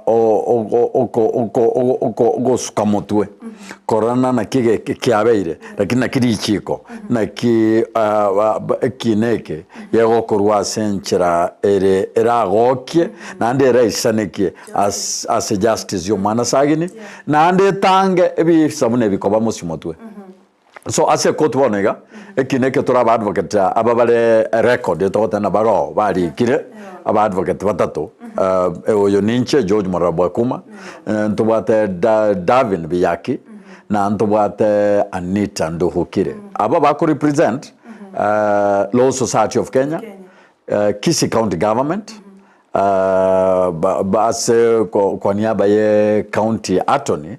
ogosuka motwe korana naki kiabeire, lakini naki richiko, naki ekina eke gegokorwa ase enchera ere eragokie naende eraisanekie ase justice y'omwana sagini, naende etange ebisa buna ebikoba mosio motwe. So ase ekoti bono iga, ekina eke tore aba advocate aba bare record togoteba baroo barikire, aba advocate batato, oyo ninche George Morara Bwakuma, ntobwate Davin Biyaki, na ntobwate Anita Nduhukire. Aba bako represent Law Society of Kenya, Kisii County Government, Ase kwa niaba ye county attorney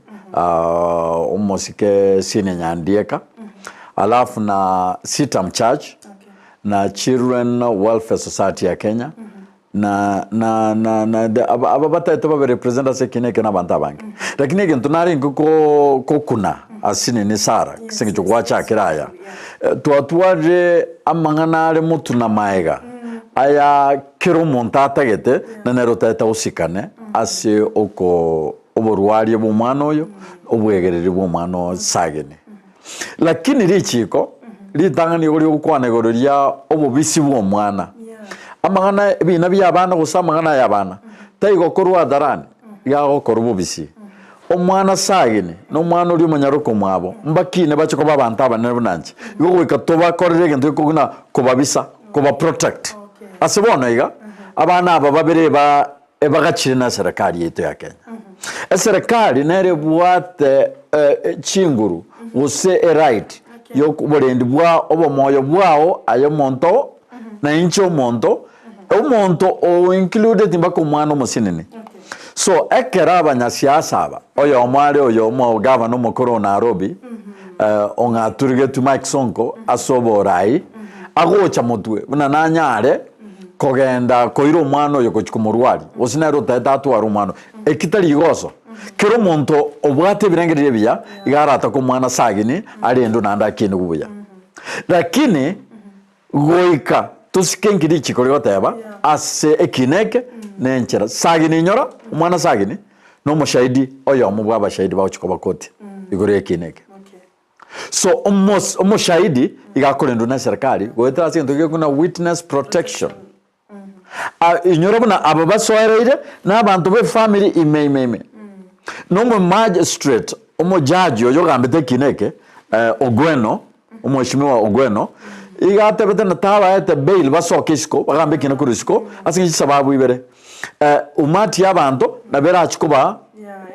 omosike Senior Nyandieka, alafu na Sitam Church na Children Welfare Society ya Kenya na na na na aba bataete babe represent ase ekina eke na abanto abange. Lakini egento narenge kokuna ase nini Sarah ase eng'encho gwachakire aya, twatwarire amang'ana are motwe na maega aya Kera omonto atagete, na nere otaete osikane ase oko oborwaria bw'omwana oyo, obwegereri bw'omwana o sagini. Lakini richiko ritang'ani igo rigokwana igoro ria obobisi bw'omwana. Amang'ana ebina bia abana gose amang'ana aya abana, taigokorwa hadharani, iga agokorwa bobisi. Omwana sagini, na omwana oria omonyaroke omwabo, mbakine bache koba abanto abanene buna inche. Igo goika tobakorere egento gekogwa ng'a kobabisa, koba protect. Ase bono iga, abana aba babere eba ebagachire na eserekari yaito ya Kenya. Eserekari nere ebwate chinguru gose eright ya oborendi bwa obomoyo bwao aye omonto na inche omonto, omonto o included mpaka omwana omosinini. So ekero abanyasiasa aba, oyomo are oyo omogavana omokoro o Nairobi, ong'aturigetwe Mike Sonko ase oborai, agocha motwe buna nanyare kogenda koira omwana oyo gochia komorwaria, gose nere otaete atware omwana oyo. Eki tari igoso, kera omonto obwate ebirengererio ebiya, iga aratake omwana sagini arendwe naende akinigwe buya. Lakini Goika tosike inki richiko rigoteba ase ekina eke nenchera. Sagini inyora, omwana Sagini, nomoshahidi oyomo bw'abashahidi bagochia koba koti igoro y'ekina eke. So omos omoshahidi iga akorendwa na eserekari goetera ase egento gekobuna witness protection. Ah, inyora buna aba basoereire na abanto b'efamiri ime ime ime. Na omo magistrate, omojaji oyo ogambete ekina eke, eh, Ogweno, omweshimiwa Ogweno, iga atebete na tabaete bail basoke isiko, bagambe ekina korwa isiko, ase eng'encho chisababu ibere. Eh, umati y'abanto nabo erachi koba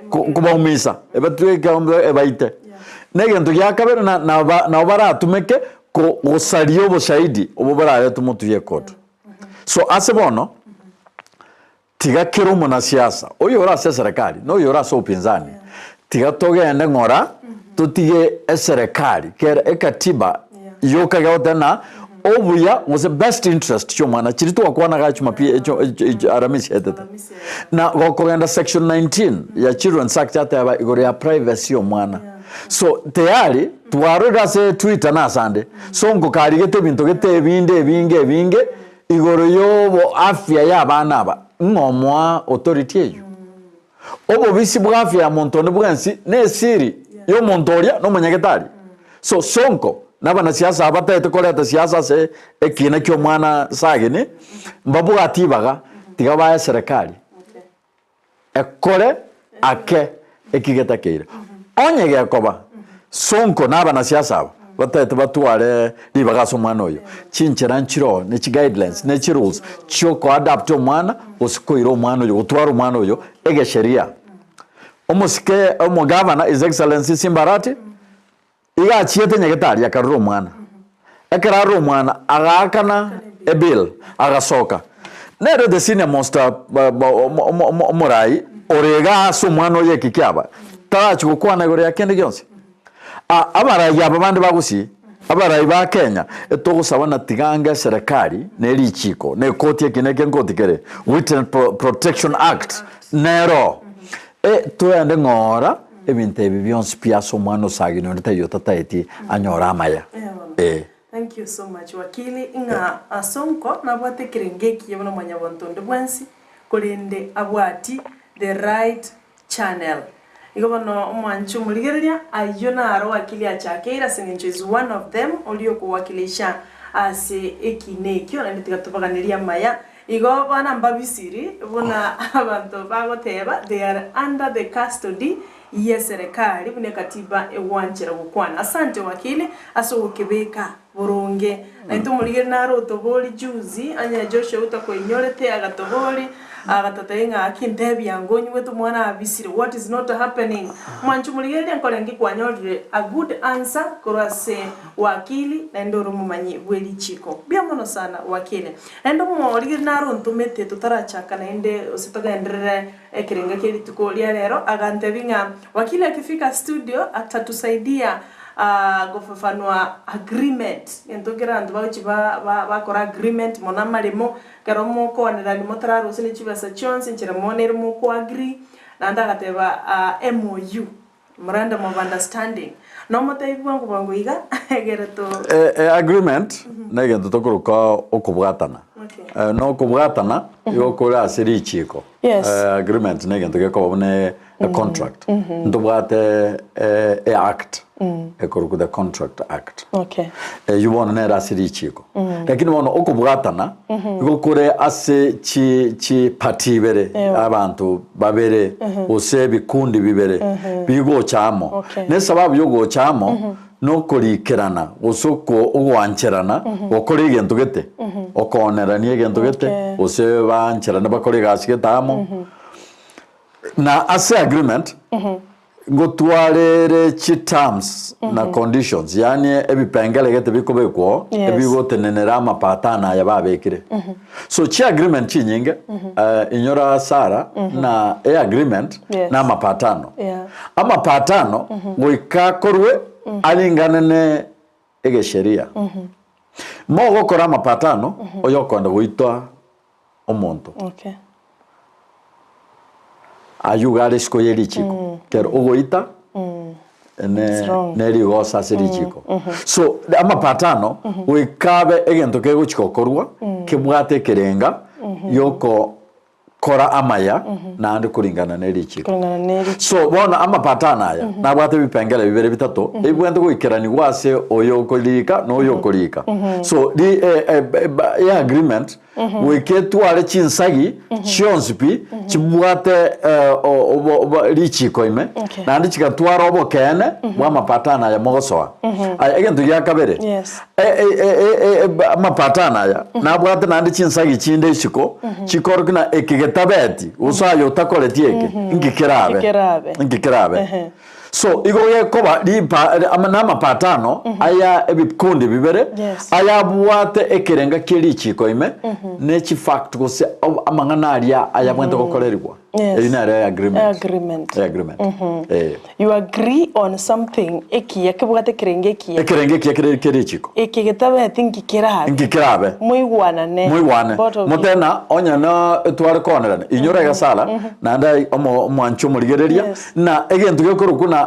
ko- kobaumisa, ebatweke ebaite. Na egento gia kabere na naba nabo baratumeke ko gosaria oboshahidi obo boraretwe motwe y'ecourt. So ase bono, tiga kera omonasiasa, oyo ore ase eserekari na oyo ore ase upinzani, tiga togende ng'ora totige eserekari kera ekatiba yoka egoteba ng'a obuya gose best interest chi'omwana chiria twakwana igaa chumapili echo echo aramisi etete. Na gokogenda section 19 ya Children's Act yateba igoro ya privacy ya omwana. So tayari twarorire ase Twitter na asande, Sonko karigete ebinto gete ebinde ebinge ebinge igoro yobo afya ya abana aba, ng'a omoa authority eyio. Obobisi bwa afya ya monto onde bwensi ne esiri ya omonto oria na omonyagetari. So Sonko na abanasiasa aba bataete koreta siasa ase ekina kia omwana Sagini, mbabwati ibaga tiga bae eserekari. Ekore ake eki getakeire. Onye gekoba, Sonko na abanasiasa aba bataete batware ribaga ase omwana oyo, chinchera nchiroo ne chiguidelines ne chirules chiokoadapt omwana gose koira omwana oyo gotwara omwana oyo egesheria. Omosike omogavana His Excellency Simba Arati Iga achiete nyagetari akarora omwana. Ekero arora omwana, agaakana ebill, agasoka. Nere the senior most omorai ore iga ase omwana oye eki kiaba, tarachi gokwana igoro ya kende gionsi. Abarai aba bande ba Gusii, abarai ba Kenya, etogosaba na tiga ange eserekari ne richiko, na ekoti eki na eke nkoti kere, Witness Protection Act nero. E, toende ng'ora ebinto ebi bionsi pi ase omwana osagini onde taiyo otataeti anyore amaya. Eh. Thank you so much wakili ng'a Sonko nabwate ekerengo ekiya buna mwanyabonto onde bwensi korende abwati the right channel. Igo bono omwanche omorigereria ayio naro wakili achakeire ase eng'encho is one of them oria okowakilisha ase ekina ekio naende tiga tobaganerie amaya. Igo bana mbabisiri buna abanto bagoteba they are under the custody yeserekari buna ekatiba egwanchera gokwana. Asante wakili ase ogokebeka boronge. Naintwe omorigereria naro otobori juzi onye Joshua otakoinyorete agatobori agatotebia ng'a aki ntebia ango onyigwete omwana abisire what is not happening. Mwanche omorigereria nkorenge kwanyorire a good answer korwa ase wakili naende ore omomanyi bwe richiko. Mbuya mono sana wakili. Naende omorigereria naro ontomete totarachaka naende gose togenderere ekerengo kie rituko ria rero agantebia ng'a wakili akifika studio atatusaidia gofafanua agreement, egento kere abanto bagochia bakora agreement mono amaremo, ekero mokoanerani motararusia ne chibesa chionsi enchera mono ere moko agree, naende agateba MOU, memorandum of understanding, nomotebi bwango bwango iga egere to. Agreement na egento tokoroka okobwatana, na okobwatana igo kore ase richiko. Agreement na egento gekoba buna e contract ntobwate e act ekorokwa the contract act Okay. eywo bono nere ase richiko lakini bono okobwatana igo kore ase chi chiparty ibere abanto babere gose ebikundi bibere bigocha amo Okay. na esababu ya ogocha amo nokorikerana gose oko ogoancherana gokora egento gete okoonerania egento gete Okay. gose baancherane bakore egasi gete amo. Na ase agreement ngotwarere chi terms na conditions yaani ebipengere gete bikobekwa oo Yes. ebigotenenera amapatano aya babekire. So chi agreement chinyinge eh, inyora Sarah na e agreement Yes. na amapatano. Yeah. Amapatano goika akorwe aringane ne egesheria. Mogokora amapatano oyokoenda goitwa omonto. Okay. Aywo iga are isiko ye richiko. Kero ogoita ne It's wrong. ne rigosa ase richiko. So amapatano goika abe egento kegochi gokorwa kebwate ekerenga yokokora amaya naende koringana ne richiko. Kulingana ne richiko. So bono amapatano aya nabwate ebipengere bibere bitato ebibwenerete goikeranigwa ase oyo okorika na oyo okorika. So ri e e ba e agreement Goika etware chinsagi chionsi pi chibwate richiiko ime, naende chigatwara obokeene bw'amapatano aya mogosoa. Aya, egento gia kabere, amapatano aya nabwate naende chinsagi chinde isiko chikorokia ng'a eke getabeti, gose aye otakoreti eke, inki kerabe? Inki kerabe? So igo gekoba ripa namapatano aya ebikundi bibere Yes. ayabwate ekerenga kie richiiko ime ne chifact gose amang'ana aria ayabwate gokorerigwa. Yes. Eri nere agreement. Agreement. Agreement. Eh. You agree on something ekiya kebwate ekerengo ekiya. Ekerengo ekiya kere kie richiiko. Eke getabeti nki kerabe. Nki kerabe. Moigwanane. Moigwane. Both of you. Motena onye na tware koonerana inyora egesara naende omwanche omorigereria Yes. Na egento gekorokwa na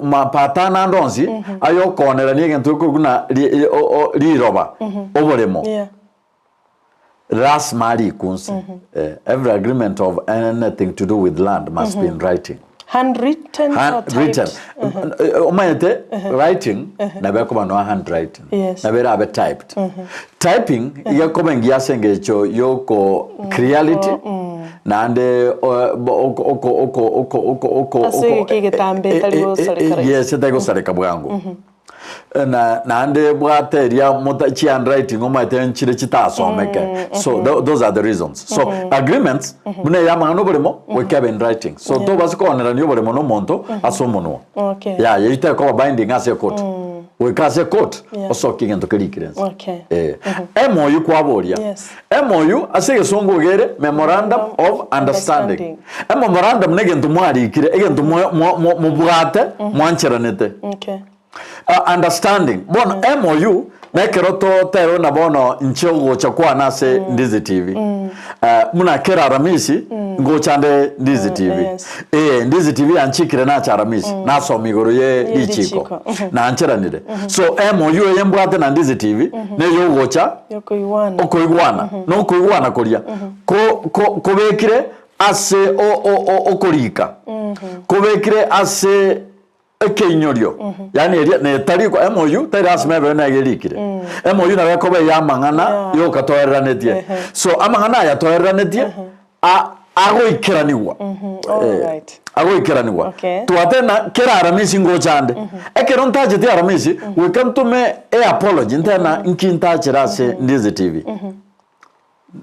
mapatano ande onsi ay'okoonerania egento gekorokwa na riroba, oboremo, Yeah. lasima arikunse. Every agreement of anything to do with land must be in writing. Handwritten or Hand written. typed? Omanyete writing nabo ekoba noa handwriting. Yes. Nabo erabe typed. Typing iga ekoba engiya ase engencho yoko clarity Naende Ase egeka egetambe etari gosareka rahisi. Yes, etari gosareka bwango. Na naende ebwate eria mota chi handwriting omanyete nchire chitasomeke. So those are the reasons. So agreements buna eya amang'ana oboremo goika ebe in writing. So tobasa koonerania oboremo na omonto ase omonwa. Okay. Yaya eyio tekoba binding ase ecourt. Goika ase ecourt osokie egento kerikire inse. Okay. Eh. MOU kwaboria. Yes. MOU ase egesongo iga ere Memorandum of Understanding. Ememorandum na egento mwarikire, egento mobwate, mwancheranete. Okay. Understanding. Bono MOU nekero toterwe na bono inche ogocha kwane ase Ndizi TV. Buna kera Aramisi ngocha nde Ndizi TV. Ee, Ndizi TV yanchikire nache Aramisi nasoma igoro ye richiko. Nancheranire. So MOU eye mbwate na Ndizi TV neyogocha Yokoigwana. okoigwana. Na okoigwana koria ko ko kobekire ase o o o okorika. Kobekire ase Ekeinyorio, yaani eria netarikwa MOU tari lasima ebe nege erikire. MOU nabo ekoba eya amang'ana yoka toereranetie. So amang'ana aya toereranetie a- agoikeranigwa. Eh, agoikeranigwa. Okay. Twateba na kera aramisi ngocha ande. Ekero ntacheti aramisi, goika ntome e apology ntebe na nki ntachere ase Ndizi TV.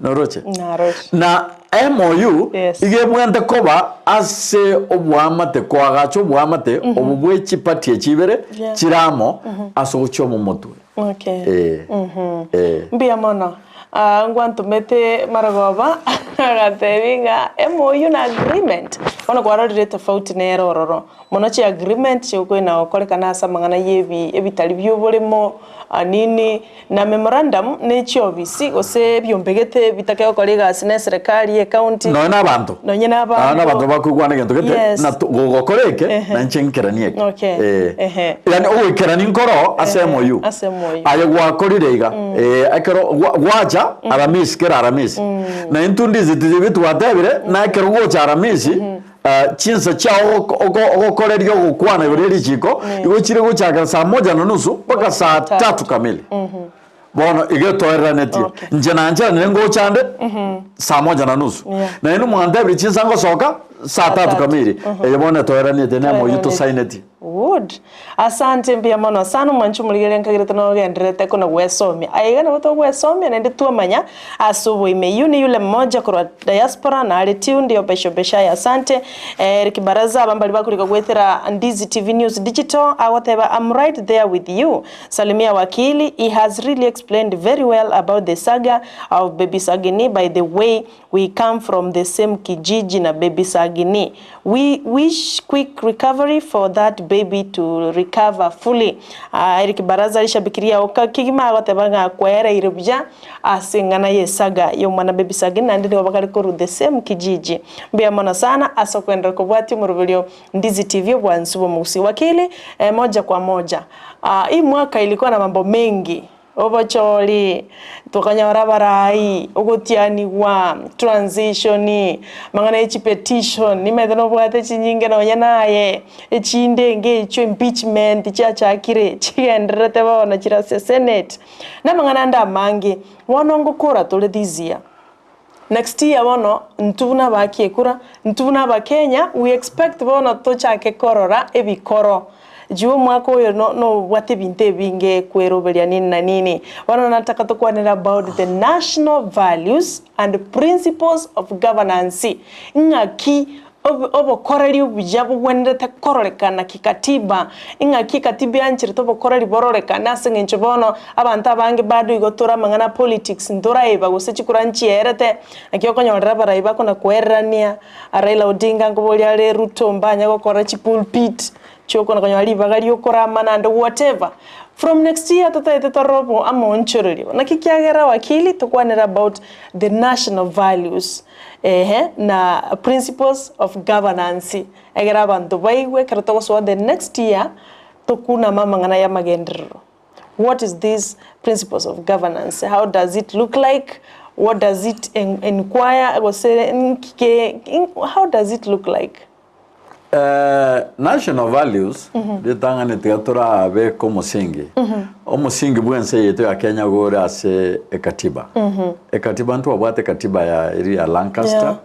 Noroche? Naroche. Na MOU Yes. iga ebwente koba ase oboamate koagacha oboamate obo bwe chiparty echi ibere Yeah. chire amo ase ogochia omomotwe. Okay. Eh. Eh. Mbuya mono. Ah, ngwantomete marogoba agatebi ng'a MOU na agreement. Bono kwarorire etofauti nere ororo. Mono chi agreement chigokoina gokorekana ase amang'ana ya ebi ebitari bia oboremo nini, na memorandum ne chiofisi gose ebiombegete bitake gokora egasi na eserekari ye ecounty. Nonya na abanto. Nonye na Nonya na abanto abanto. bakoigwana egento gete, Yes. na to gogokora eke, Ehe. na inche nkeranie eke. Okay. Eh. Ehe. Yaani ogoikerania nkoro ase Ehe, MOU. ase MOU. Aye gwakorire iga, eh, ekero gwa gwacha Aramisi kera Aramisi, na intwe ndizi tibi twatebire, na ekero gocha Aramisi, Chinsa chiao ogokoreria ogokwana igoro ye richiko igo chire gochakera saa moja na nusu mpaka saa tatu kamili. Bono igo etoereranetie. Inche nancheranire ngocha nde saa moja na nusu. Naende mwantebirie chinsa ngosoka saa tatu kamili. Eye bono etoereranetie nemo oyio tosainetie. Good. Asante mbuya mono sana omwanchi omorigereria nkagerete nogendererete kona gwesomia. Aye iga nabo togwesomia naende twamanya ase oboime. Yu ni yule mmoja korwa diaspora nare tuned obeshobeshaye asante. Eric Baraza aba mbari bakorika goetera Ndizi TV News Digital agoteba I'm right there with you. Salimia wakili he has really explained very well about the saga of baby Sagini by the way We come from the same kijiji na baby Sagini. We wish quick recovery for that baby to recover fully. Ah, Eric Baraza rishabikiria oka kigima agoteba ng'a kwereire buya ase eng'ana y'esaga y'omwana baby Sagini naende nigo bakare korwa the same kijiji. Mbuya mono sana ase okoenderera kobwatia omoroberio Ndizi TV obwansu bw'omogusii. Wakili, eh, moja kwa moja. Ah, hii mwaka ilikuwa na mambo mengi. Obochori, tokanyora abarai, ogotianigwa, transition, amang'ana ye chipetition, nimanyete nobwate chinyinge nonya naye, echinde enga echio impeachment chiachakire chigendererete bono chire ase senate, na amang'ana ande amange. Bono ngokora tore this year, next year bono intwe buna abaaki ekura, intwe buna abakenya, we expect bono tochake korora ebikoro. Juu omwaka oyo no nobwate ebinto ebinge kweroberia nini na nini. Bono nataka tokwanere about the national values and principles of governance, ng'aki obo obokoreri obuya bogwenerete kororekana kikatiba, ing'aki ekatiba eancherete obokoreri bororekane ase eng'encho bono abanto abange bado igo tore amang'ana politics ntoraiba gose chikura nchierete, naki okonyorera abarai bakona koererania, Raila Odinga nkoboria are Ruto mbanya gokora chipulpit, Chiokona konyora ribaga riokorama naende whatever. From next year totaete torore obo amoonchorerio. Naki kiagera wakili tokwanere about the national values ehe na principles of governance egere abanto baigwe ekero togosoa the next year tokuname amang'ana ya amagenderero. What is this principles of governance? How does it look like? What does it enquire gose nki ke how does it look like? National values ritang'ani tiga torabeke omosingi. Omosingi bw'ense yaito ya Kenya igo ore ase ekatiba. Ekatiba ntwabwate ekatiba ya eria ya Lancaster,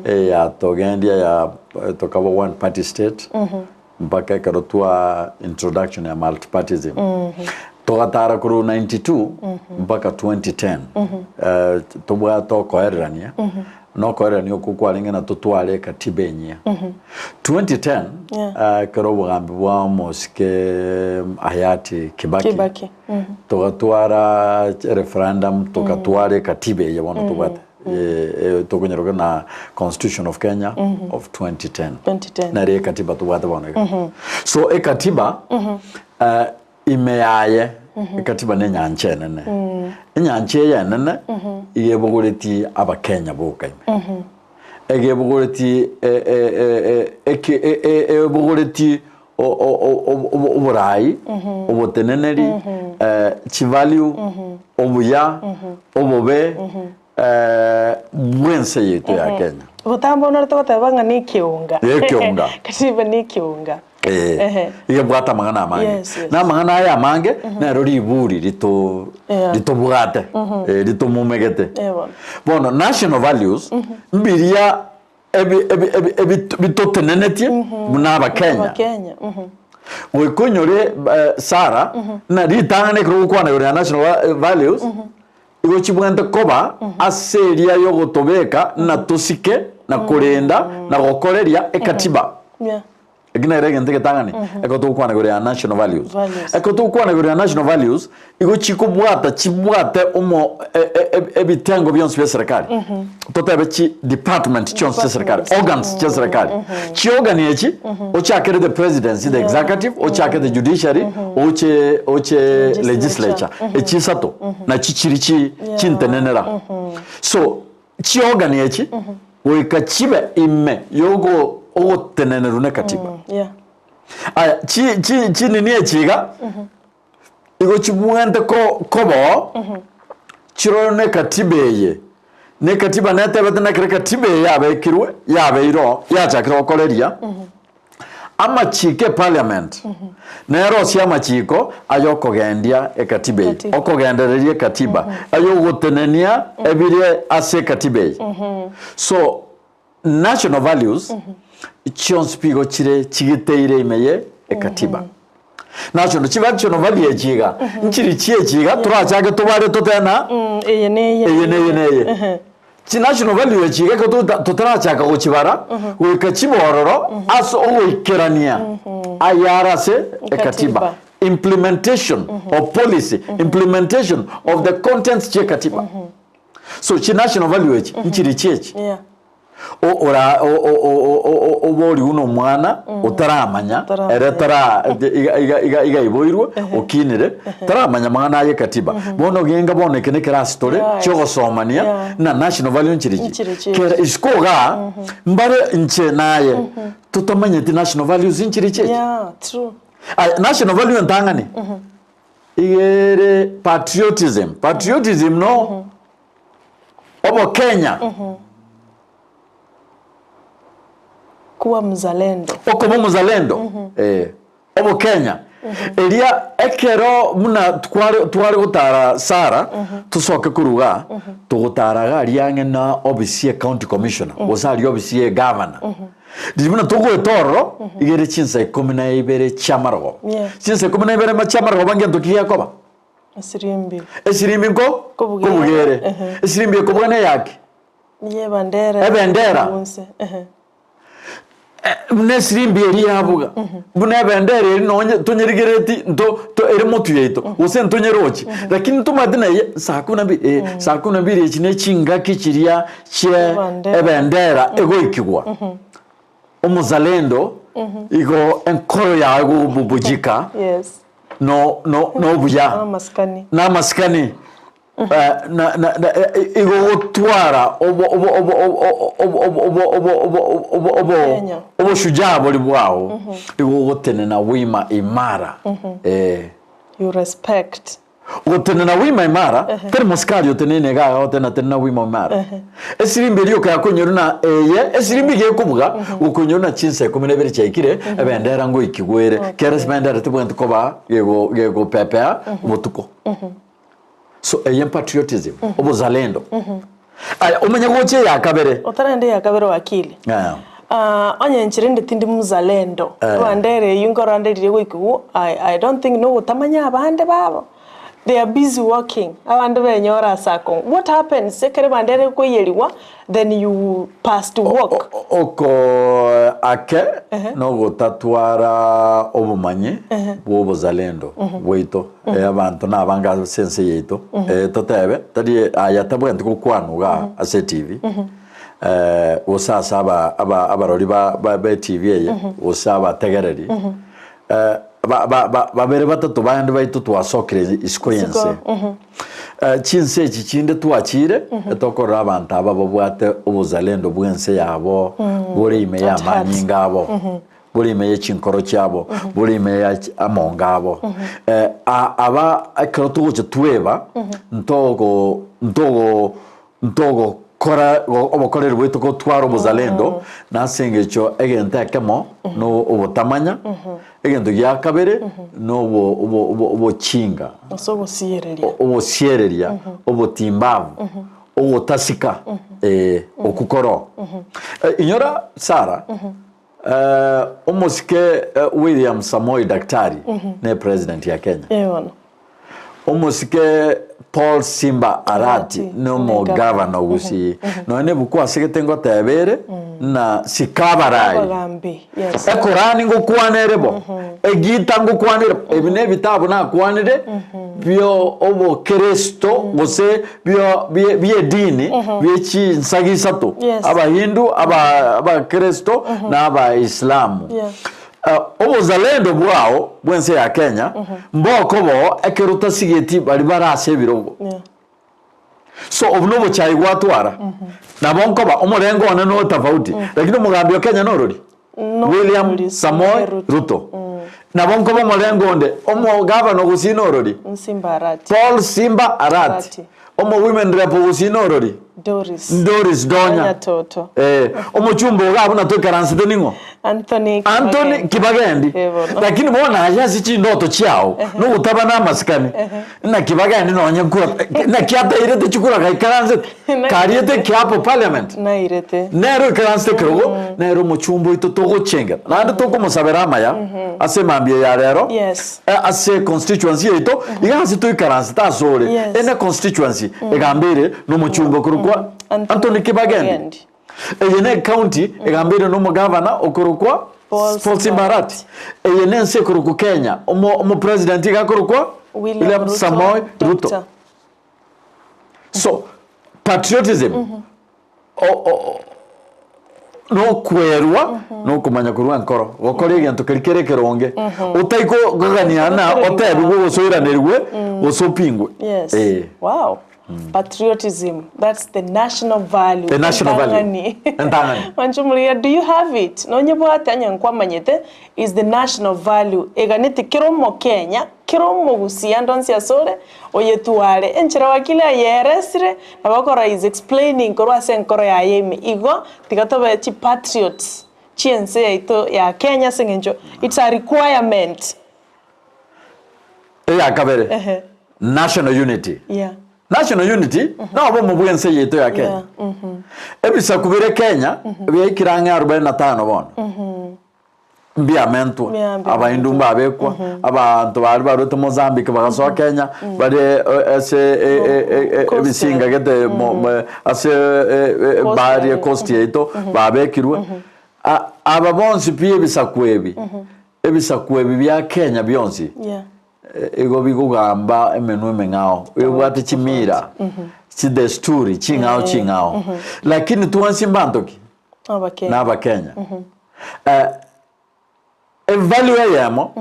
eyatogendia ya tokaba one party state, mpaka ekero twa introduction ya multipartyism. Togatara korwa 92 mpaka 2010 tobwate okoererania. Nokoererania okwo kwarenge na totware ekatiba enyia. 2010 Yeah. ekero obogambi bwa omosike Hayati Kibaki, Kibaki. togatwara referendum togatwara ekatiba eye bono tobwate tokonyeroka na Constitution of Kenya of 2010. 2010. Nere ekatiba tobwate bono iga. So ekatiba. Ime yaye ekatiba na enyancha enene. Enyancha eye enene iga ebogoretie abakenya boka ime. Iga ebogoretie ebogoretie oborai, oboteneneri, chivalue, obuya, obobe bw'ense yaito ya Kenya. Botambe onore togoteba ng'a nekeonga. Nekeonga. Katiba nekeonga. Eh, Ehe. iga ebwate amang'ana amange. Yes, yes. Na amang'ana aya amange nero riburi rito Yeah. ritobwate eh, ritomumegete. Eh, bono. Bono national values mbiria ebi ebi ebi ebi bitotenenetie buna abakenya. Abakenya. Mhm. Goika onyore eh, Sarah na ritang'ani ekero ogokwana igoro ya national va- values igo chibwente koba ase eria yogotobeka na tosike na korenda na gokoreria ekatiba. Yeah. Eki nere egento egetang'ani ekero togokwana igoro ya national values. Values. Ekero togokwana igoro ya national values, igo chikobwata chibwate omo e- e- e- ebitengo bionsi bia serikali. Totebe chi department chionsi chia serikali, organs chia serikali. Chiorgan echi, ochakere the presidency, the executive, ochake the judiciary, oche oche legislature. Echi isato, nachi chiri chi chintenenera. So, Chiorgan echi goika chibe ime yogo ogotenenerwa nekatiba. Aya, chi chi chinini echi iga, igo chibwente ko koboo, chirore na ekatiba eye, na ekatiba netebete nekero ekatiba eye yabekirwe, yabeire oo, yachakire gokoreria, Amachiko e parliament nerosie amachiko ayokogendia ekatiba eye, Katiba. okogendereria ekatiba, ayogotenenia ebire ase ekatiba eye. So national values chionsi pi igo chire chigiteire ime ye ekatiba. National chivational value echi iga, nchiri chiechi iga torachake tobare totebe ng'a Eye neye. eye neye neye. Chinational value echi iga ekero tota- totarachaka gochibara, goika chibe ororo ase ogoikerania ayare ase ekatiba. Ekatiba. Implementation of policy, implementation of the contents chia ekatiba. So chinational value echi nchiri chiechi. Yeah. O- ora o- o- o- o- o- o- obori buna omwana otaramanya Otaramanya. ere tara iga iga iga igaiboirwe okinire taramanya mang'ana aye katiba bono genga bono eke nekerasi tore Right. chiogosomania Yeah. na national value nchirichi Nchirichi. kera isiko igaa mbare inche naye totamanyeti national values nchirichi echi Yeah, true. Aya, national value entang'ani iga ere patriotism patriotism no Obokenya. Kuwa mzalendo. Okoba omozalendo eh, obokenya eria ekero buna tware tware gotara Sarah tosoke korwa igaa togotara iga aria ang'e na ofisi ya county commissioner gose aria ofisi ya egavana riria buna togoeta ororo iga ere chinsa ikomi na ibere chiamarogoba Yeah. chinsa ikomi na ibere chiamarogoba ngento ki gekoba? Esirimbi. Esirimbi nko Kobugere. kobugere. Ehe. Esirimbi ekobuga neyaki? Niye ebandera. Ebendera. Bunse. Ehe. Buna esirimbi eria yabuga, buna ebendera eria nonye tonyerigereti nto to ere motwe yaito, gose ntonyerochi, lakini ntomanyete naye saa kumi na mbili eh, saa kumi na mbili echi ne chingaki chiria chie Ebandera. ebendera egoikigwa. Omozalendo igo enkoro yaye gogobubujika Yes. no no nobuya Amasikani. namasikani eh, na na na eh, igo gotwara obo obo obo obo obo obo obo obo obo obo obo Kenya. oboshujaa bori bwao igo ogotenena wima imara eh You respect. Gotenena wima imara, tari mosikari otenene iga agotena tenena wima imara. Esirimbi eria okaya konyora na eye, esirimbi iga ekobuga, gokonyora na chinsa ikomi na ibere chiaikire, ebendera ngoikigwa ere. Kera ebendera tebwenereti koba gego gegopepea botuko. So eye mpatriotism, obozalendo. Aya, omanye gocha eya kabere. Otarende eya kabere wakili. Eh. Ah, onye inche rende tindi mzalendo, Eh. ebandera eywo nkorora riria goikigwa, I, I don't think nogotamanya abande babo. They are busy working, abande benyore ase akong'u. What happens ekero ebandera ekoiyerigwa, then you past work. Oko ake nogotatwara obomanyi bw'obozalendo bwaito abanto nabange ase ense yaito totebe tari aya tabwenereti gokwanwa igaa ase etv gose ase aba aba abarori ba ba etv eye gose abategereri. Ba- ba- ba- babere batato bande baito twasokire isiko y'ense. Eh, chinse echi chinde twachire etokorora abanto aba babwate obozalendo bw'ense yabo bore ime At heart. y'amanyinga abo bore ime y'echinkoro chiabo bore ime ya chi- amonga abo Eh, a- aba ekero togocha tweba ntogo ntogo ntogokora obokoreri bwaito gotwara obozalendo na ase engencho egento ekemo na obotamanya, egento gia kabere na obo obo obo obochinga, Ase obosiereria. obosiereria, obotimbavu, ogotasika eh, okwo koroo. Inyora Sarah, omosike William Samoei Daktari ne president ya Kenya. Eh bono. Omosike Paul Simba Arati nomogavana o Gusii. Nonya nebuku asegete ngoteba ere na sikabarai. Abagambi, yes. Ekorani ngokwana ere bo, egita ngokwana ere bo. Ebi nebitabu nakwanire bio obokeresto gose bio bie biedini bie chinsaga isato, Yes. Abahindu, aba abakeresto na abaisilamu. Yeah. Obozalendo bwao bw'ense ya Kenya mbokobo ekero otasigeti baria bare ase ebirogo. So obo nobochai gwatwara. Nabo nkoba omorengo one no tofauti lakini omogambi o Kenya norori? William Samoei Ruto. Nabo nkoba omorengo onde omogavana o Gusii norori? Paul Simba Arati. Omo women rep o Gusii norori? Doris. Doris Donya. Donya Toto. Eh, omochumba oga abwo natoikaransete ning'o? Anthony Anthony Kibagendi. Eh, bono. Lakini bono aye ase chindoto chiao nogotaba na amasikani naki Kibagendi nonye nkura naki atairete chikura gaikaransete kariete ekiapo parliament Nairete. nere oikaransete ekerogo nere omochumba oito togochengera naende tokomosabera amaya ase emambia ya rero Yes. eh, ase constituency yaito iga ase toikaransete ase ore Yes. ene constituency egambeire nomochumba okorokwa Anthony Kibagendi eye ne county egambeire nomogavana okorokwa Paul Paul Simba Arati eye ne ense ekorokwa Kenya omo omopresident iga akorokwa William William Ruto, Samoei Ruto Doctor. so patriotism o- o- nokwerwa nokomanya korwa enkoro gokora egento keria kere ekeronge otaikogania na otebigwe gose oiranerigwe gose opingwe Yes. Eh. Wow. Patriotism. That's the national value. The national value. Entang'ani. Entang'ani. Wanchumulia, do you have it? Nonye bwate anya nkwamanyete is the national value. Eganeti kero omokenya, kero omogusia ande onsi asore, oyetware. Enchera wakili ayeeresire, nabo okora is explaining korwa ase enkoro yaye ime. Igo, tiga tobe chi patriots chi'ense yaito ya Kenya ase eng'encho it's a requirement. Eya kabere, Ehe. national unity. Yeah. National unity nobomo bw'ense yaito ya Kenya. Yeah. Mhm. Ebisaku bire Kenya biaikire ang'e arobaini na tano bono. Mbiamentwa, Mbiamentwa. Abahindu mbabekwa, abanto baria barwete Mozambique bagasoa Kenya, bare eh, ase eh, eh, eh, eh, ebisinga gete mo- mo- ase eh, eh, Coast baria yaito. coast yaito babekirwe. A- Aba bonsi pi ebisaku ebi, ebisaku ebi bia Kenya bionsi, Yeah. eh, igo bigogamba emenwa emeng'ao, ebwate chimira, chidesturi ching'ao ching'ao. Lakini twensi mbanto ki? Abakenya. Na abakenya. Eh, evalue eyemo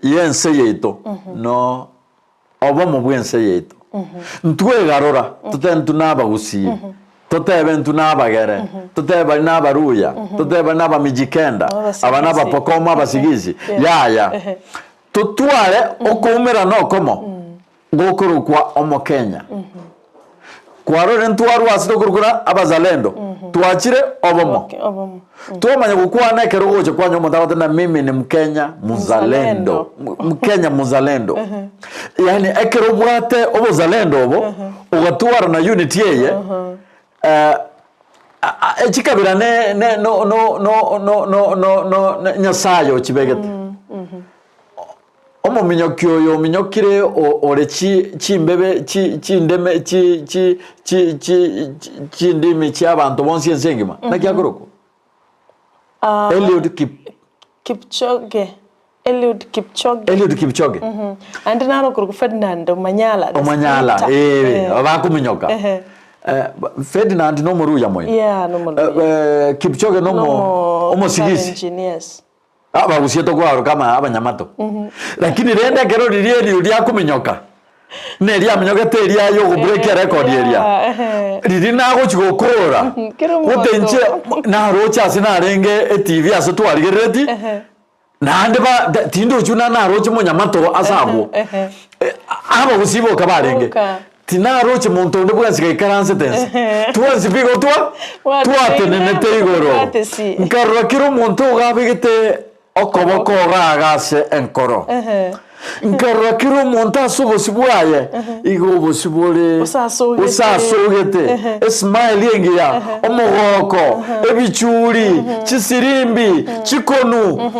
y'ense yaito no obomo bw'ense yaito. Ntwegarora totebe intwe na abagusii, totebe intwe na abagere, totebe baria na abaruya, totebe baria na abamijikenda, aba na abapokomo abasigisi, yaya. Totware okoumerana okomo gokorokwa omokenya. Kwarorire ntwarwa ase tokorokora abazalendo, twachire obomo. Obomo. Twamanya gokwana ekero ogocha kwanya omonto agote na mimi ni mkenya muzalendo. Mkenya muzalendo. Yaani ekero obwate obozalendo obo, ogatwara na unity eye, eh, a- a- echikabira ne ne no no no no no no no ne- Nyasaye ochibegete. Omominyoki oyo ominyokire o- ore chi chimbebe chi chindeme chi chi chi chi chi chindimi chi'abanto bonsi ense engima, naki akorokwa? Ah, Eliud Kip Kipchoge. Eliud Kipchoge. Eliud Kipchoge. Ande naro okorokwa Ferdinand Omanyala. the Omanyala, sprinter. eh, Eh. bakominyoka. Ehe. Eh, ba- Ferdinand nomoruya moino. Yeah, nomoruya. Eh, eh, Kipchoge nomo Nomo omosigisi. Kalenjin, yes. Abagusie tokwaroka ama abanyamato. Lakini rende ekero riria erio riakominyoka, na eriaminyogete eria ya ogobreak erecord eria, riria nagochi gokora, Kera omonto. gote inche naroche ase narenge etv ase twarigerereti, naende ba da tindochi buna naroche monyamato ase abwo, abagusii boka barenge. Boka. Tinaroche monto onde bwensi gaikaransete ense. Twensi pi igo twa twatenenete igoro. Nkarora kera omonto igo abegete okoboko iga iga ase enkoro. Nkarora kera omonto ase obosio bwaye igo obosio bore bosasogete, esmile engiya, omogoko, ebichuri, chisirimbi, chikonu.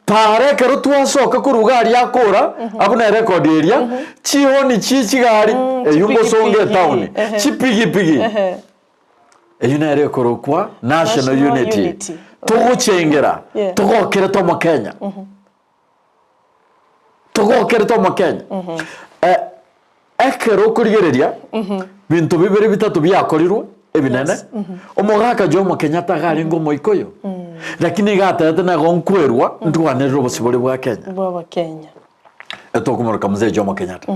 Para ekero twasoka korwa iga aria akora, abwo na erecord eria, chihoni chie chigari, eywo mbosonge etown, chipigipigi, eywo nere ekorokwa national unity, togochengera, togokerete omokenya, togokerete omokenya. Ekero okorigereria binto bibere bitato biakorirwe ebinene, omogaka Jomo Kenyatta iga arenge omoikoyo, lakini iga atebete nigo nkwerwa ndwanerere obosibore bwa Kenya. Bw'abakenya. Etokomoroka Mzee Jomo Kenyatta.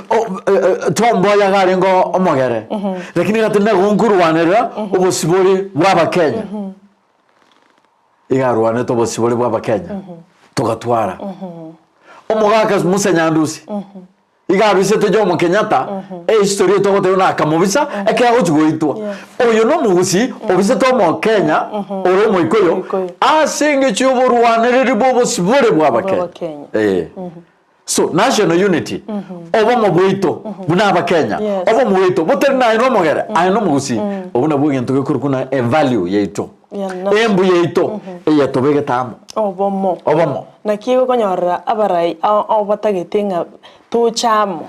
O- e- e, Tom Mboya iga arenge omogere, lakini iga atebete nigo nkorwanerera obosibore bw'abakenya. Iga arwanete obosibore bw'abakenya, togatwara. Omogaka Musa Nyandusi, iga abisete Jomo Kenyatta, ehistory etogoteba buna akamobisa ekero agochi goitwa. Oyo nomogusii obisete omokenya ore omoikoyo ase engencho y'oborwanereri bw'obosibore bw'abakenya. Ee. So national unity, obomo bwaito buna abakenya, obomo bwaito botari naye nomogere aye nomogusii, obwo nabwo egento gekorokwa buna evalue yaito, embu yaito eyetobegete amo. Obomo. Obomo. Naki egokonyorera abarai ao ao batagete ng'a toche amo,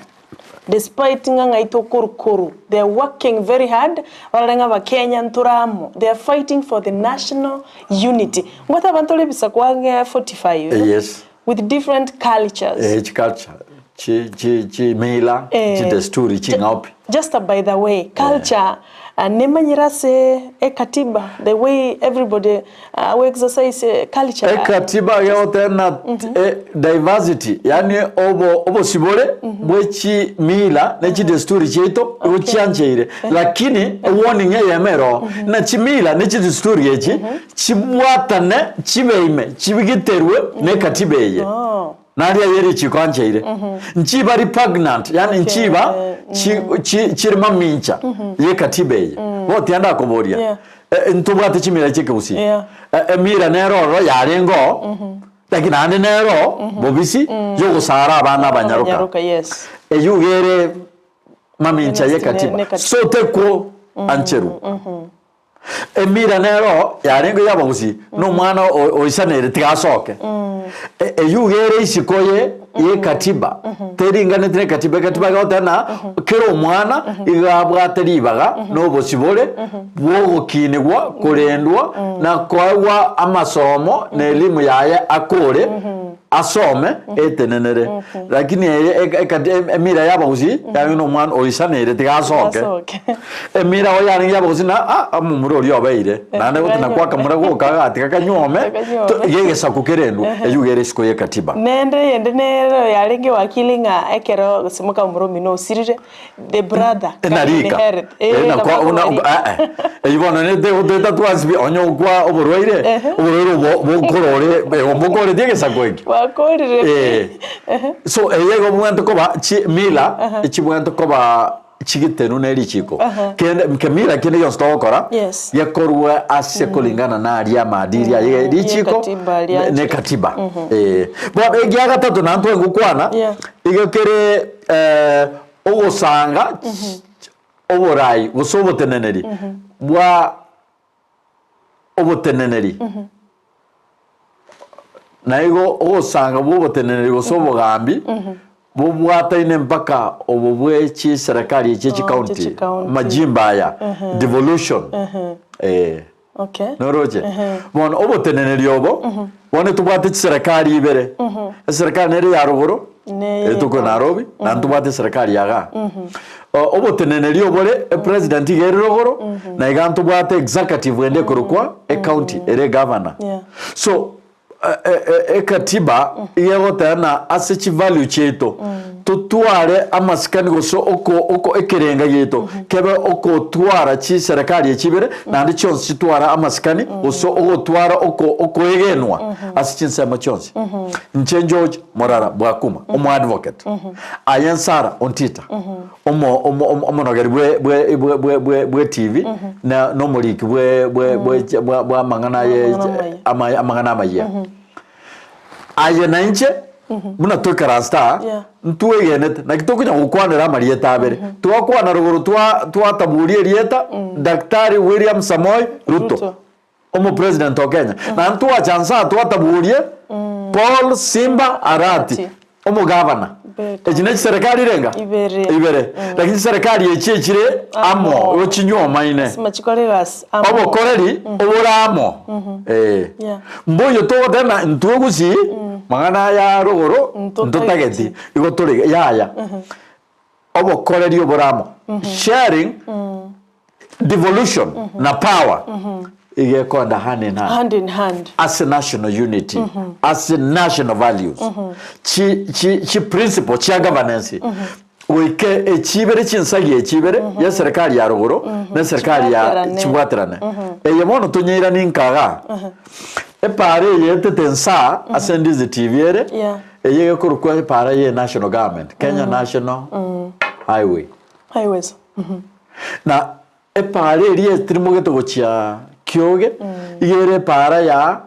despite ng'a ng'ai tokorukoru, they are working very hard, barore ng'a abakenya ntore amo, they are fighting for the national unity. Ngwate abanto ore ebisaku ang'e 45. Yes. With different cultures. Eh, chiculture, chi, chi, chimila, Eh, chidesturi, ching'ao pi. Just a by the way, culture uh, nemanyire ase ekatiba the way everybody uh, we exercise eh, culture. Ekatiba gegoteba eh, diversity, yaani obo obosibore bwe chimila ne chidesturi chiaito igo chiancheire, lakini ewarning eyemo ero, na chimila ne chidesturi echi Chibwatane chibe ime, chibigiterwe nekatiba eye. Naria aye richiko ancheire. Nchiba repugnant, yaani nchiba chi, chi, chire mamincha yekatiba eye. Bono tiga ndakoboria, Yeah. eh, ntobwate chimira chiekegusii. Yeah. Eh, emira nero ororo yarenge oo, lakini naende nero bobisi yogosara abana abanyaroka. Abanyaroka, yes. Eyio iga ere mamincha yekatiba. Nekatiba. So tekwo ancherwa. Emira nero yarenge y'abagusii, na omwana oisanere tiga asoke. Eyio iga ere isiko ye y'ekatiba, teringaneti na ekatiba, ekatiba egoteba ng'a kera omwana iga abwate ribaga na obosibore bw'ogokinigwa, korendwa, na koegwa amasomo na elimu yaye akore. Asome etenenere lakini eye emira y'abagusii yarenge na omwana oisaneire tiga asoke. Emira oyo yarenge y'abagusii na ah omomura oria obeire naende gochi nakwo akamura goka agatiga kanyuome iga egesaku kerendwe eywo iga ere isiko y'ekatiba. Naende eyende nero yarenge wakili ng'a ekero gose mokamura omino osirire the brother can Narika. inherit. Eh, Eh, nakwa nabo una akobarika. eh, eh. Eywo bono nete gotoeta twansi onye okwa oborwaire, oborwaire obo bokorore eh, mbokoretie egesaku eke. Bakorire. Eh. So eye igo obwenerete koba chimila echibwenerete koba chigitenu na erichiko. Kende kemira kende gionsi togokora, Yes. gekorwe ase kulingana na aria amaadili aye richiko Ekatiba aria ne katiba. Eh. Bono egia gatato naende tware gokwana, Yeah. igo kere eh, Ogosanga oborai gose oboteneneri bwa oboteneneri na igo ogosanga bwa oboteneneri gose obogambi bobwataine mpaka obo bwe chiserekari echi Oh, chicounty chicounty. amajimbo aya devolution eh. Okay. Noroche? Bono oboteneneri obo, bono tobwate chiserekari ibere. Eserekari nere ya rogoro, Ne eye tokore Nairobi, naende tobwate eserekari ya igaa. O- Oboteneneri obore, epresident iga ere rogoro, na iga ntobwate executive ende ekorokwa ecounty, ere egavana. Yeah. So, Ekatiba iga egoteba na ase chivalue chiaito totware amasikani gose oko oko ekerenga giaito kebe okotwara chiserekari echi ibere naende chionsi chitware amasikani gose ogotwara oko okoegenwa ase chinsemo chionsi. Inche George Morara Bwakuma omoadvocate, aye Sarah Ontita omo omo omo omonogeri bwe bwe bwe bwe bwe bwe TV na nomoriki bwe bwe bwe bwa bwa amang'ana aye ama amang'ana amayia. Aye na inche buna toikaransete aa Yeah. ntwegenete naki tokonya gokwanera amarieta abere. Twakwana rogoro twa twataburia erieta Daktari William Samoei Ruto. Ruto. Omopresident o Kenya. Na ntwacha nse aa twataburie Paul Simba Arati omogavana. Echi ne chiserekari renga? Ibere. Ibere. Lakini chiserekari echi echire amo igo chinywomaine. Lasima chikore egasi amo. Obokoreri obore amo. Eh. Yeah. Mboiyo togoteba ng'a intwe gusii mang'ana aya rogoro ntotageti igo tore yaya. Obokoreri obore amo. Sharing devolution na power iga ekoenda hand in hand. Hand in hand. Ase national unity, ase national values, chi chi chi principle chia governance, goika echi ibere chinsagi echi ibere, ya eserekari ya rogoro na eserekari ya Chibwaterane. chibwaterane. Eye bono tonyeirani nka igaa, epaara eye etete nsaa ase Ndizi TV ere, Yeah. eye egekorokwa epaara ye national government, Kenya National Highway. Highways. Na epaara eria etirimogete gochia Kioge, iga ere epaara ya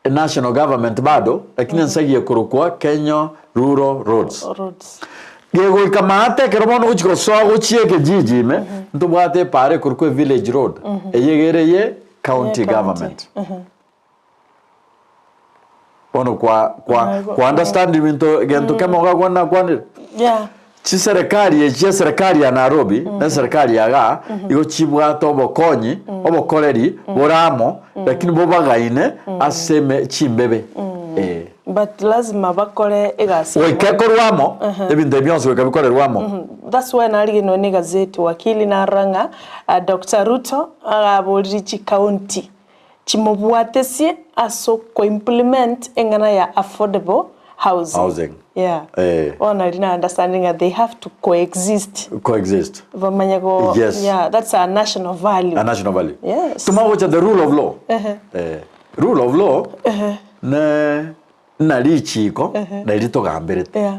national government bado, lakini ensagia ekorokwa Kenya Rural Roads. Roads. Gegoika maate ekero bono ogochia gosoa gochia ekejiji ime, ntobwate epaara ekorokwa evillage road, eye iga ere ye county Ye county. government. Bono kwa kwa kwa understand ebinto egento kemo iga nakwanire. Yeah. Chiserekari echi eserekari ya Nairobi na eserekari ya igaa igo chibwate obokonyi obokoreri bore amo lakini bobagaine ase eme chimbebe eh. But lazima bakore egasi Goika amo. ekorwa amo ebinto ebi bionsi goika bikorerwe amo. That's why narigia nonya na egazeti wakili narora ng'a Doctor Ruto agaborire chicounty Chimobwatesie ase okoimplement eng'ana ya affordable housing. Housing. Yeah. Eh. Bono nari na understanding ng'a they have to coexist. Coexist. Bamanye go Yes. yeah, that's a national value. A national value. Yes. Tumanye gocha the rule of law. Ehe. Eh, rule of law Ehe. ne na richiko Ehe. na ritogamberete. Yeah.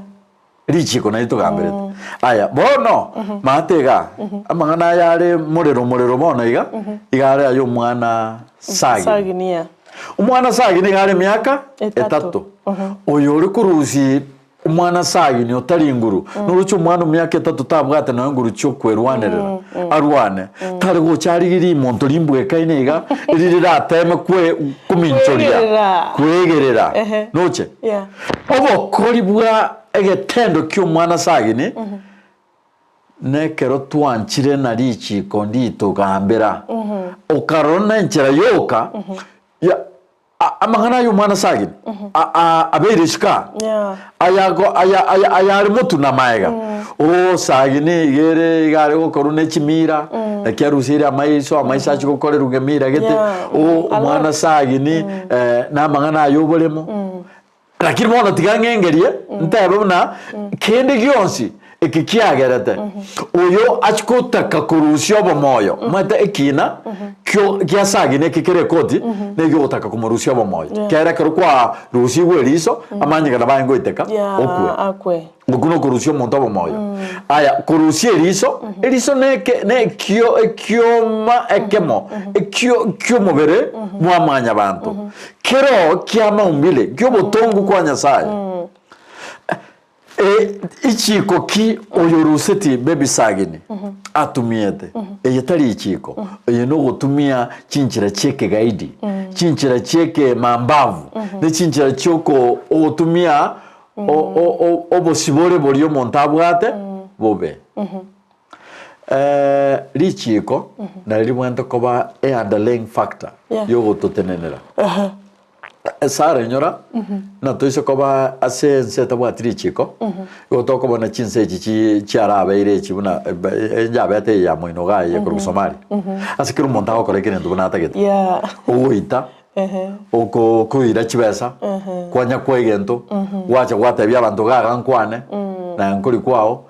Richiko nari togamberete. Aya, bono, maate iga, amang'ana aya are morero morero bono iga, iga are aya omwana Sagini. Sagini, yeah. Omwana Sagini iga are emiaka Etato. etato. Oyo ore korusia omwana Sagini otari nguru, noroche omwana omiaka etato tabwate nonya nguru chiokwerwanerera, arwane, tari gocha arigie rimonto rimbwekaine iga, eri rirateme kwe kominchoria, Kwegerera. kwegerera, Ehe. noche? Yeah. Obokori bwa egetendo ki'omwana Sagini nekero twanchire na richiko nditogambera, okarora nenchera yoka ya amang'ana ay'omwana Sagini abeire isiko aa, ayago aya aya ayare motwe na maega. Oo Sagini iga ere iga are gokorwa ne chimira, naki aruseire amaiso, amaiso achia gokorerwa ngemira gete, oo omwana Sagini na amang'ana aya oboremo. Lakini bono tiga ng'engerie, ntebe buna kende gionsi eke kiagerete oyo achie gotaka korusia obomoyo, omanyete ekina kio gia sagini eke kere ekoti, nigo ogotaka komorusia obomoyo. Yeah. Kere ekero kwarusigwe eriso, amanyinga nabo aye ngoiteka, Yeah, okwe. akwe. Okwo nokorusia omonto obomoyo. Aya, korusia eriso, eriso neke nekio ekioma ekemo, ekio ki'omobere bwa mwanyabanto, kero ki'amaumbile, ki'obotongu kwa Nyasaye. E, ichiko ki oyoruseti b'ebisagini atumiete? Eye tari ichiko, eye nogotumia chinchera chi'ekegaidi, chinchera chi'ekemambavu, ne chinchera chi'oko ogotumia Obosibore boria omonto abwate bobe. Richiiko nari ribwenerete koba e underlying factor Yeah. yogototenenera. Esara inyora, natoise koba ase ense etabwati richiiko, igo tokobona chinse echi chi chiarabeire echi buna enjabete eye ya moino iga eye korwa Somalia. Ase kera omonto agokora ekerento buna atagete. Yeah. Ogoita. Oko koira chibesa, kwanya kwa egento, gwacha gwatebia abanto gaga nkwane, na nkori kwao,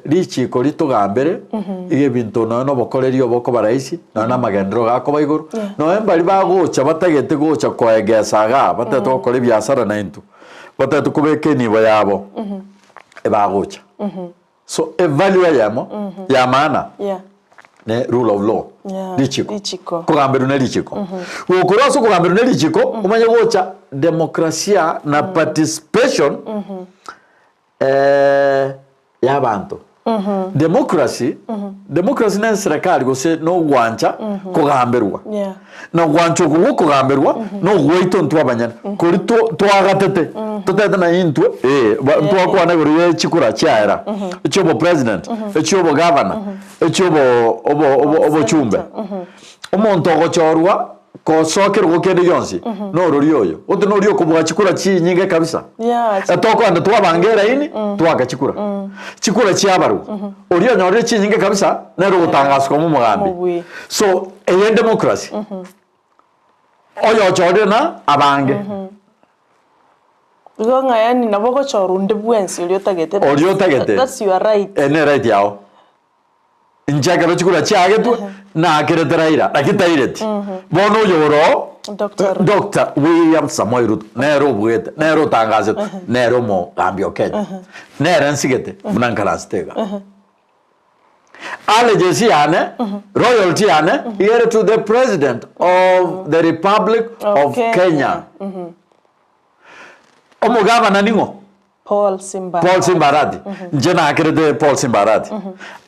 richiko ritogambere, iga ebinto nonya na obokoreri obokoba rahisi, nonya na amagenderero gakoba igoro, nonya mbari bagocha batagete gocha koegesa igaa, batagete gokora ebiasara naintwe, batagete kobeka enibo yabo, ebagocha. So evalue eyemo ya maana ne rule of law, richiko, kogamberwa ne richiko. Gokorwa ase okogamberwa ne richiko, omanye gocha demokrasia na participation ya abanto. Democracy, democracy ne eserekari gose na ogwancha kogamberwa. Na ogwancha okwo gokogamberwa na ogwaito intwe abanyene, koria twagatete, totete na intwe ee, ntwakwana igoro ye chikura chiaera, echia obopresident, echia obogavana, echia obo obo obo obochumbe. Omonto ogochorwa kosoa kerogo kende gionsi, norori oyo, gose noria okobua chikura chinyinge kabisa. Etokogenda twabanga eraini, twaka chikura. Chikura chiabarwa, oria onyorire chinyinge kabisa, nere ogotangaswa koma omogambi. So, eye democracy, oyochorire na abange. Igo ng'a yaani nabo ogochora onde bwensi oria otagete, Oria otagete. that's your right. Eye ne right yao. Inche ekero chikura chiagetwe, naakerete Raila, lakini taireti. Bono oyo ore oo, Doctor Ruto. Doctor William Samoei Ruto, nere obuete, nere otangasete, nere omogambi o Kenya. Nere nsigete, buna nkaransete iga. Allegiance yane, royalty yane, iga ere to the president of the Republic of Kenya. Omogavana ning'o? Paul Simba Paul Simba Arati. Inche nakerete Paul Simba Arati.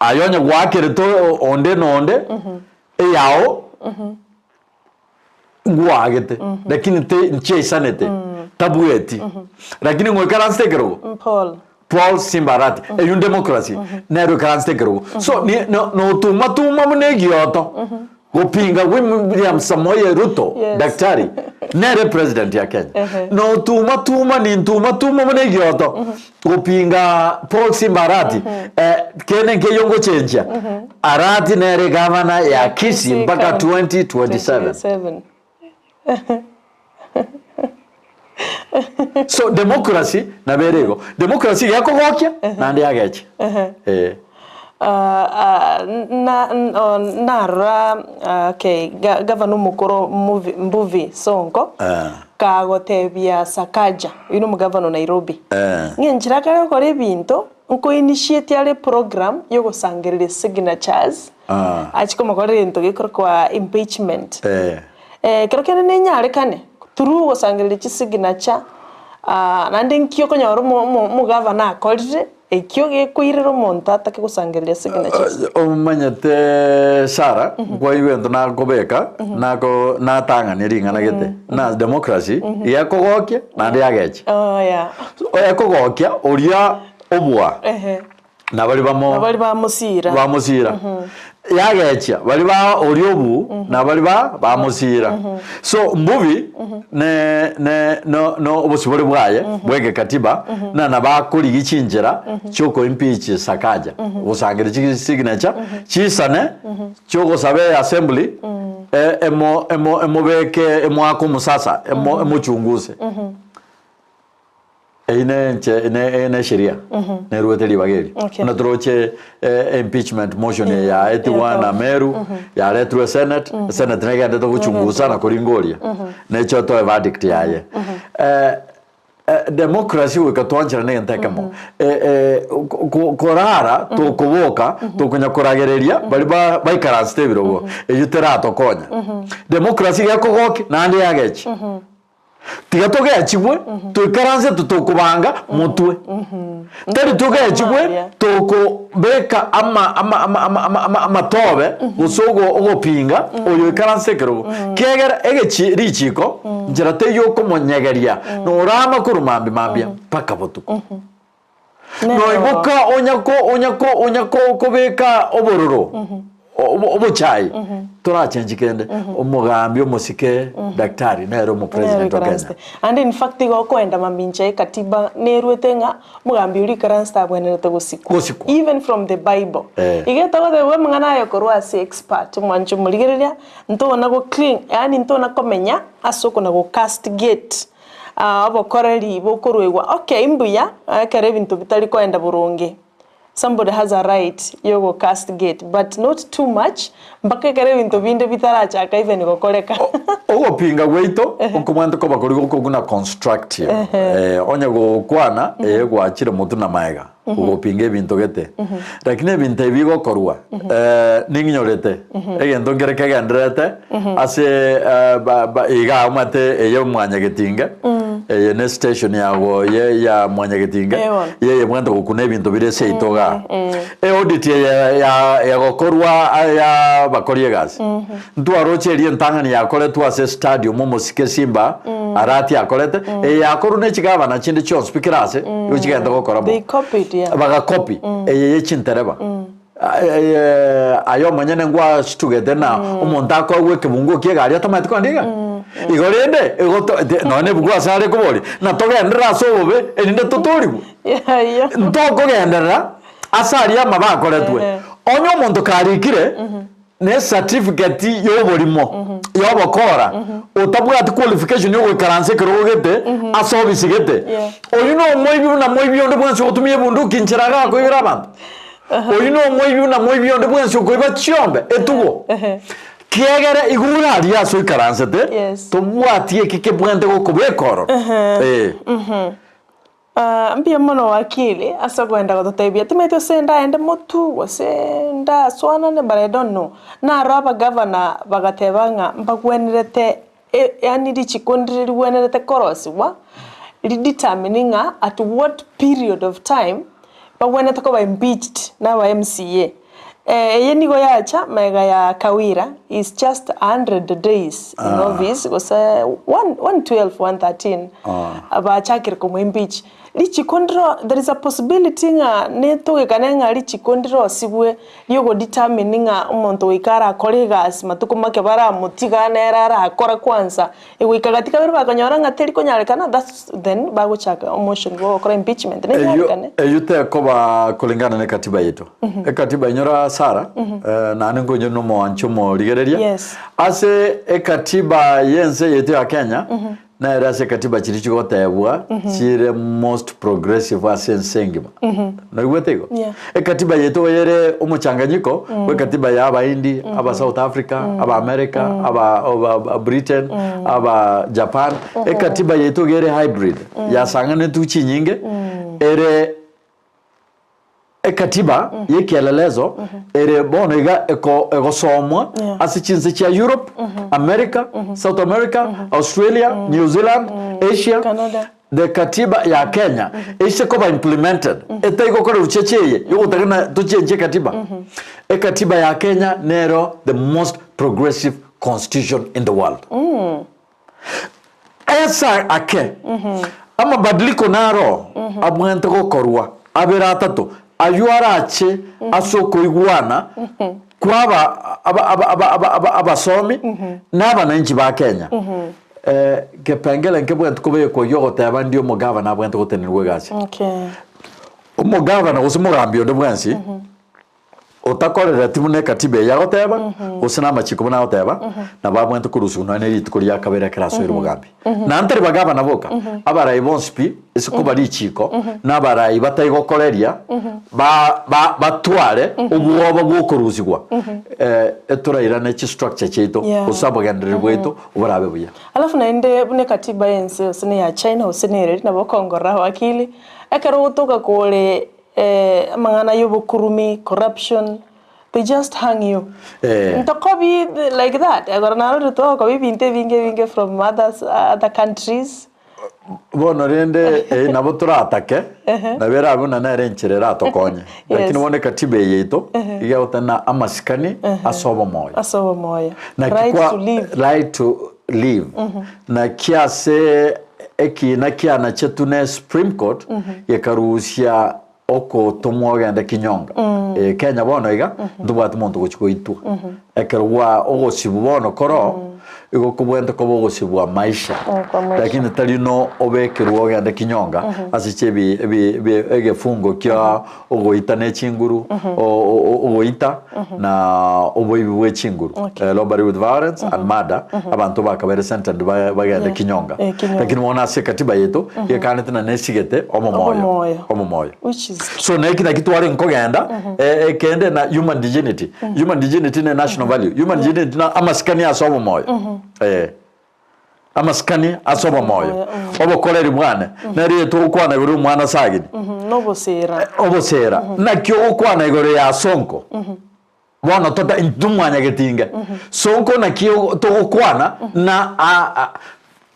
Aye onye gwakerete onde na onde, eyao ngwagete, lakini te nchiaisanete, tabueti. Lakini ngoikaransete ekerogo? Paul. Paul Simba Arati. Eyio democracy, nero oikaransete ekerogo. So ni no notuma tuma buna egioto, gopinga William Samoei Ruto, daktari, nere president ya Kenya. Notuma tuma nintuma tuma buna egioto, gopinga Paul Simba Arati, kende nkeiyo ngochenchia, Arati nere gavana ya Kisii mpaka 2027. So democracy nabo ere igo. Democracy iga ekogokia naende yagecha. Eh. Narora okay gavana omokoro Mbuvi Sonko kagotebia Sakaja oyio nomogavana o Nairobi ng'a enchera akare gokora ebinto nko initiate are program yogosangereria signatures achie komokorera egento gekorokwa impeachment. Ekero kende nenyarekane through gosangereria chisignature naende nki okonyora omogavana akorire ekio gekoirera omonto atake gosangereria signatures. Omanyete Sarah, nkwaigwa egento nakobeka, nako natang'ania ring'ana gete, na democracy iga ekogokia naende yagecha. Oh yeah. Ekogokia oria obua na baria bamo Na baria bamosira. bamosira. Yagechia baria ba oria obu na baria ba bamosira. So mbubi ne ne no no obosibore bwaye bwa egekatiba na nabakorigia chinchera chioko impeach Sakaja gosangereria chi signature chisane chiogosaba eassembly emo emo emobeke emoake omosasa emo emochunguse. Eyio nenche ne ne sheria neruete ribaga eri. Okay. Buna toroche impeachment motion eye yaetigwa na Meru, yaretirwe Senate, Senate negendete gochungusa na koringoria, neche otoe verdict yaye. Democracy goika twancherane egento ekemo, korara tokoboka tokonya koragereria baria ba baikaransete ebirogo, eyio teratokonya. Democracy gekogokia naende yagechi. Tiga togechigwe toikaranse totokobanga motwe. Tari togechigwe tokobeka ama ama ama ama ama ama amatobe gose ogo ogopinga oyo oikaranse ekerogo. Kiagera egechi richiko nchera teiyo okomonyegeria norama korwa mambia mambia mpaka botuko. Noiboka onya ko onya ko onya ko kobeka obororo. Obochai torachenchi kende, omogambi omosike daktari nere omopresident o Kenya. Ande in fact igo okoenda mamincha ye katiba neruete ng'a omogambi oria oikaransete abwenerete gosikwa. Gosikwa. Even from the bible. Eh. Iga togotebigwa amang'ana aya korwa ase expert omwancho omorigereria, ntona go cling yaani ntona komenya ase okona go castigate obokoreri bokoruegwa. Okay mbuya ekero ebinto bitari koenda boronge. Somebody has a right yogo castigate but not too much mpaka ekero ebinto binde bitarachaka even gokoreka. Ogopinga gwaito okobwate koba koria gokong'u na constructive. Eh, onye gokwana ee gwachire motwe na maega gogopinga ebinto gete. Lakini ebinto ebi bigokorwa eh, ning'inyorete egento nkere kegendererete ase eh, ba- ba- iga omanyete eye mwanyagetinge Eye ne station yago ye ya mwanyagetinge Eh, bono. ye yebwate gokuna ebinto bire seito igaa. E audit eye ya yagokorwa a- ya abakori egasi. Ntwaroche eria entang'ani yakoretwe ase stadium omosike Simba Arati akorete, eye yakorwa ne chigavana chinde chionsi pi kera ase igo chigente gokora bo. They copied, yeah. Bagacopy eye ye chintereba. Aye omonyene ngwasitugete na omonto akoegwa ekebunguo ki'egari atamanyeti kogenda egari. Igo rende igo to te nonya na ebuku ase are koboria, na togenderere ase obobe erinde totoorigwe. Ntokogenderera ase aria amabe akoretwe. Onye omonto karikire ne certificate y'oborimo, y'obokora, otabwati qualification y'ogoikaransa ekerogo gete ase ofisi gete, oyio nomoibi buna moibi onde bwensi ogotumia ebunduki nchera iga akoibera abanto. Oyio nomoibi buna moibi onde bwensi okoiba chiombe, etugo. Kiagera igo ore aria ase oikaransete, tobwati eki kebwente gokobeka ororo. Ee. Mbuya mono wakili ase okoenda gototebia timanyeti gose ndaende motu gose ndaswanane but I don't know. Naro abagavana bagateba ng'a mbagwenerete yaani richiko ndire rigwenerete korosigwa ridetermine ng'a at what period of time bagwenerete koba impeached na aba MCA. Eye nigo yacha magega ya Kawira is just 100 days in office gose 112, 113 bachakire komo impeach. Richiko ndiro there is a possibility ng'a netogekane ng'a richiko ndirosibwe riogo determine ng'a omonto goika arakore egasi matuko make baramotiga nere arakora kwanza, egoika gati kabere bakanyora ng'a teri konyarekana that's then bagochaka omotion bwa ogokora impeachment Eyio nenyarekane. eyio tekoba kulingana ne katiba yaito. Ekatiba inyora Sarah, naende nkoinyore na omoanchi omorigereria. Yes. Ase ekatiba y'ense yaito ya Kenya, nere ase ekatiba chiria chigotebwa chire most progressive ase ense engima. Noigwete igo? Yeah. Ekatiba yaito igo ere omochanganyiko bwa ekatiba ya Abaindi, aba South Africa, aba America, aba aba Britain, aba Japan. Ekatiba yaito igo ere hybrid, yasang'anetwe chinyinge, ere Ekatiba y'ekielelezo ere bono iga eko egosomwa ase chinse chia Europe, America, South America, Australia, New Zealand, Asia, the katiba ya Kenya eise koba implemented etaigokorerwa cheche eye yogotaka tochenche ekatiba. Ekatiba ya Kenya nero the most progressive constitution in the world. Esa ake, amabadiliko naro abwenerete gokorwa abere atato, ayio arache ase okoigwana kw'aba aba aba aba aba aba abasomi na abananchi ba Kenya. Kepengele nkebwenerete kobekwa gi'ogoteba ndi omogavana abwenerete gotenenerwa egasi. Okay. Omogavana gose omogambi onde bwensi. Otakorereti buna ekatiba eye agoteba, gose namachiko buna agoteba, nabo abwenerete korusigwa nonya ne rituko ria kabere ekero asoire obogambi. Naende tari bagabana boka, abarai bonsi pi, ase koba richiko, na abarai batai gokoreria, ba ba batware obwoba bw'okorusigwa, etorairane chistructure chiaito, Yeah. gose obogendereri bwaito borabe buya. Alafu naende buna ekatiba y'ense gose neya China gose nereri nabo okongorora wakili, ekero ogotoka kore Amang'ana y'obokurumi, corruption, they just hang you. Ntokobi like that, ekero narorire twagokobi ebinto ebinge ebinge from others, other countries. Bono rende eh, nabo toratake, nabo erabe buna nere enchera eratokonye. Lakini bono ekatiba eye yaito, iga egotana amasikani ase obomoyo. Ase obomoyo. Naki Right kwa to live. right to live. Naki ase ekiina kianachetwe ne Supreme Court, gekarusia. Okotomwa ogende kinyonga. Eh, Kenya bono iga, ntobwati monto gochi goitwa. Ekero gwa ogosibwa bono koroo, igo kobwente koba ogosibwa maisha. Kwa maisha. Lakini tari no obekerwe ogende kinyonga ase chiebi ebi ebi egefungo kia ogoita ne chinguru, o- o- o- ogoita na oboibi bwe chinguru. Okay. Eh, robbery with violence and murder, abanto bakabere sentenced ba- bagende Yeah. kinyonga. Eh, kinyonga. Lakini bono ase ekatiba yaito, gekanete na nesigete omomoyo. Omomoyo. Omomoyo. Which is So neki naki tware nkogenda, eh, ekende na human dignity. Human dignity ne national value. Human dignity na amasikani ase omomoyo. Eh. Amasikani ase obomoyo. Obokoreri bwane. Nere togokwana igoro y'omwana ase ageni. Nobosera. Obosera. Naki ogokwana igoro ya Sonko. Bono tota intwe mwanyagetinge. Sonko naki togokwana na a, a,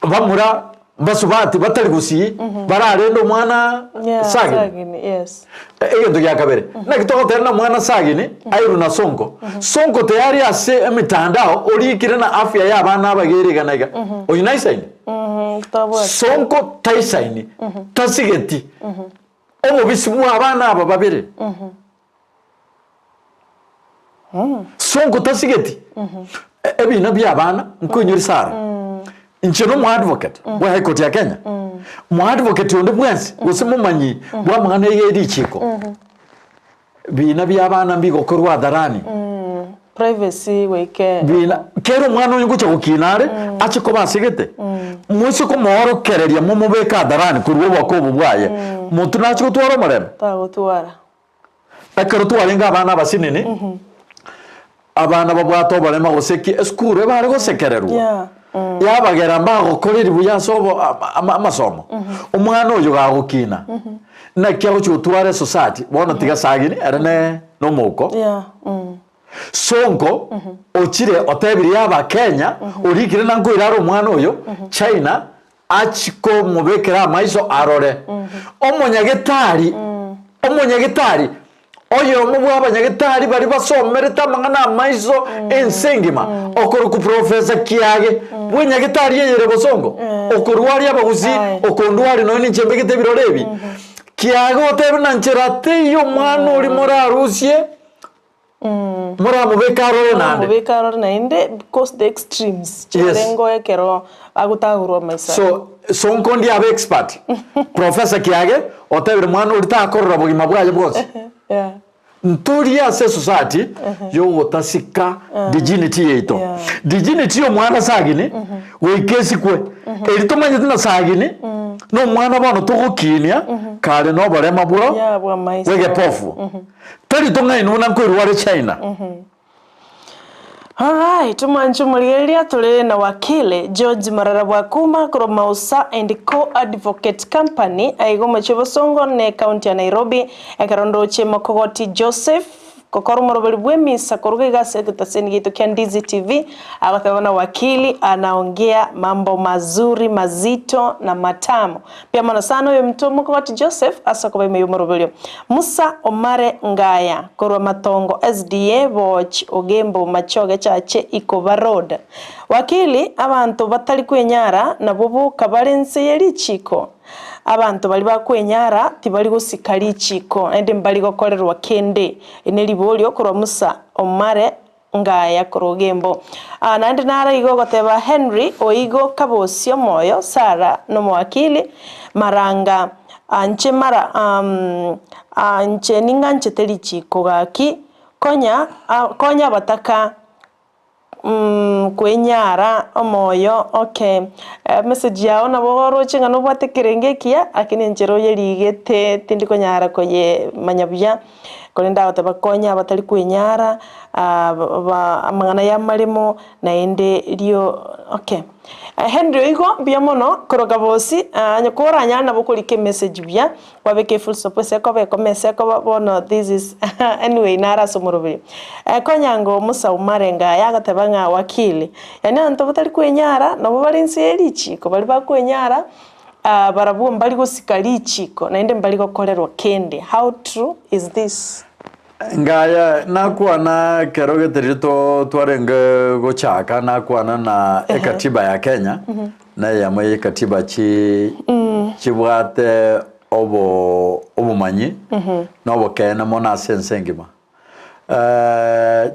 bamura basubati batari gusii bararende omwana Yeah, Sagini. Sagini, yes. Egento gia kabere, naki togoteba na mwana Sagini airwe na Sonko. Sonko tayari ase emitandao orikire na afya ya abana abagere iga na iga. Oyio naisaini? Tabwati. Sonko taisaini, tasigeti obobisi bwa abana aba babere. Sonko tasigeti ebina bia abana nkoinyori Sarah. Inche no omoadvocate bwa High Court ya Kenya. Omoadvocate onde bwensi gose momanyi bwa amang'ana ye richiko. Bina bia abana mbigokorwa hadharani. Privacy goike. Bina kera omwana oyo ngocha gokina are ache koba asegete. Moise komoorokereria momobeke hadharani korwa obwaka obo bwaye. Monto nache gotwara omorembe? Tagotwara. Ekero twarenge abana abasinini, abana babwate oborema gose ki, esukuru ebare gosekererwa, Yeah. yabagera mbagokoreri buya ase obo ama- ama- amasomo. Omwana oyo gagokina, naki agochi gotwara esociety, bono tiga sagini ere ne nomouko. Yeah. Mm. Sonko ochire otebirie Abakenya, orikire na nkoira are omwana oyo China, Achie komobekera amaiso arore. Omonyagetari, omonyagetari, oyomo bw'abanyagetari baria basomerete amang'ana amaiso ense engima, okorokwa Professor Kiage, bw'enyagetari eyere bosongo, okorwaria abagusii, okondwaria nonya ninche mbegete ebirore ebi. Kiage otebe na nchera teiyo omwana oria morarusie. Moramobeke arore naende. Moramobeke arore naende because the extremes chiarengo ekero agotagorwa amaiso aye. So sonko ndi abe expert. Professor Kiage otebire mwana oria takorora bogima bwaye bwonsi. Yeah. Ntorie ase esociety yogotasika dignity yaito. Dignity ya omwana sagini goika esikwe. Eri tomanyete na sagini na omwana bono togokinia kare na oborema bwo Yeah, bwa maiso. bwegepofu. Tari tong'aini buna nkoirwa are China. Alright, omwancho omorigereria tore na wakili George Marara Bwakuma korwa Mausa and Co Advocate Company aiga omochie Bosongo ne county ya Nairobi ekero ndoche Mokogoti Joseph Gokora omoroberi bw'emisa koruga iga ase egetaseni giaito kia Ndizi TV, agoteba buna wakili anaongea mambo mazuri mazito na matamu. Mbuya mono sana oyominto omokogoti Joseph ase okoba ime y'omoroberio. Musa Omare Ngaya korwa Matongo SDA Boch Ogembo Machoge Chache Ikoba Road. Wakili abanto batari kwenyara nabwo boka bare nse ye richiko? Abanto baria bakwenyara tibari gosika richiko, naende mbari gokorerwa kende. Eri neriborio korwa Musa omare ngaya korwa Ogembo. Aa naende naro igo ogoteba Henry oigo kabosie omoyo Sarah nomowakili Maranga anche mara anche ning'anchete richiko gaki konya konya abataka Kwenyara omoyo okay message yao nabo oroche ng'a nobwate ekerengo ekiya lakini enchera oyerigete tindi konyara koyemanya buya, korende agoteba konya abatari kwenyara ba amang'ana ya amaremo naende rio okay. Henry oigo mbuya mono koroka bosi onye koranyare nabo okorika emessage buya Kwabeka efull stop ase ekoba ekoma ase ekoba bono this is anyway naro ase omoroberi. Konyango Musa Umare ngaya agateba ng'a wakili, yaani abanto batari kwenyara nabo bare inse ye richiko baria bakwenyara barabwo mbari gosika richiko naende mbari gokorerwa kende how true is this? Ngaya nakwana ekero geterire to twarenge gochaka nakwana na ekatiba ya Kenya, na eyemo ye katiba chi chibwate. obo obomanyi na obokeene mono ase ense engima.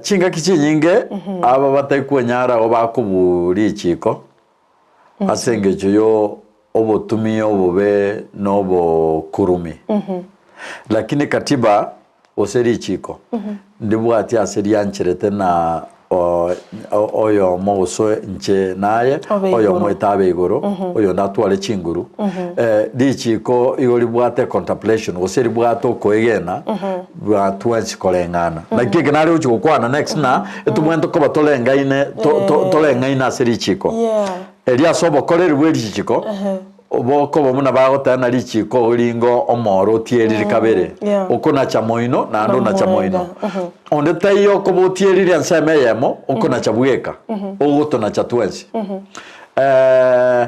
Chingaki chinyinge aba batari kwenyara igo bakobua richiko ase engencho yo obotumia obobe na obokurumi. Lakini katiba gose richiko ndibwati ase riancherete na oyomo gose inche naye, Obe oyomo igoro. oito abe igoro, oyonde atware chinguru. Richiko igo ribwate contemplation gose ribwate okoegena bwa twensi koreng'ana. Naki eke nare gochia gokwana next ng'a etobwenerete koba torengaine to- to- toreng'aine ase richiko. Yeah. Erio ase obokoreri bwe richiko, Bokoba buna bagoteba richiko oringo omoro otierire kabere, yeah. okonacha moino naende onacha Namoenga, moino. Onde taiyo okoba otierire ensemo eyemo, okonacha bweka, ogotonacha twensi. Eh,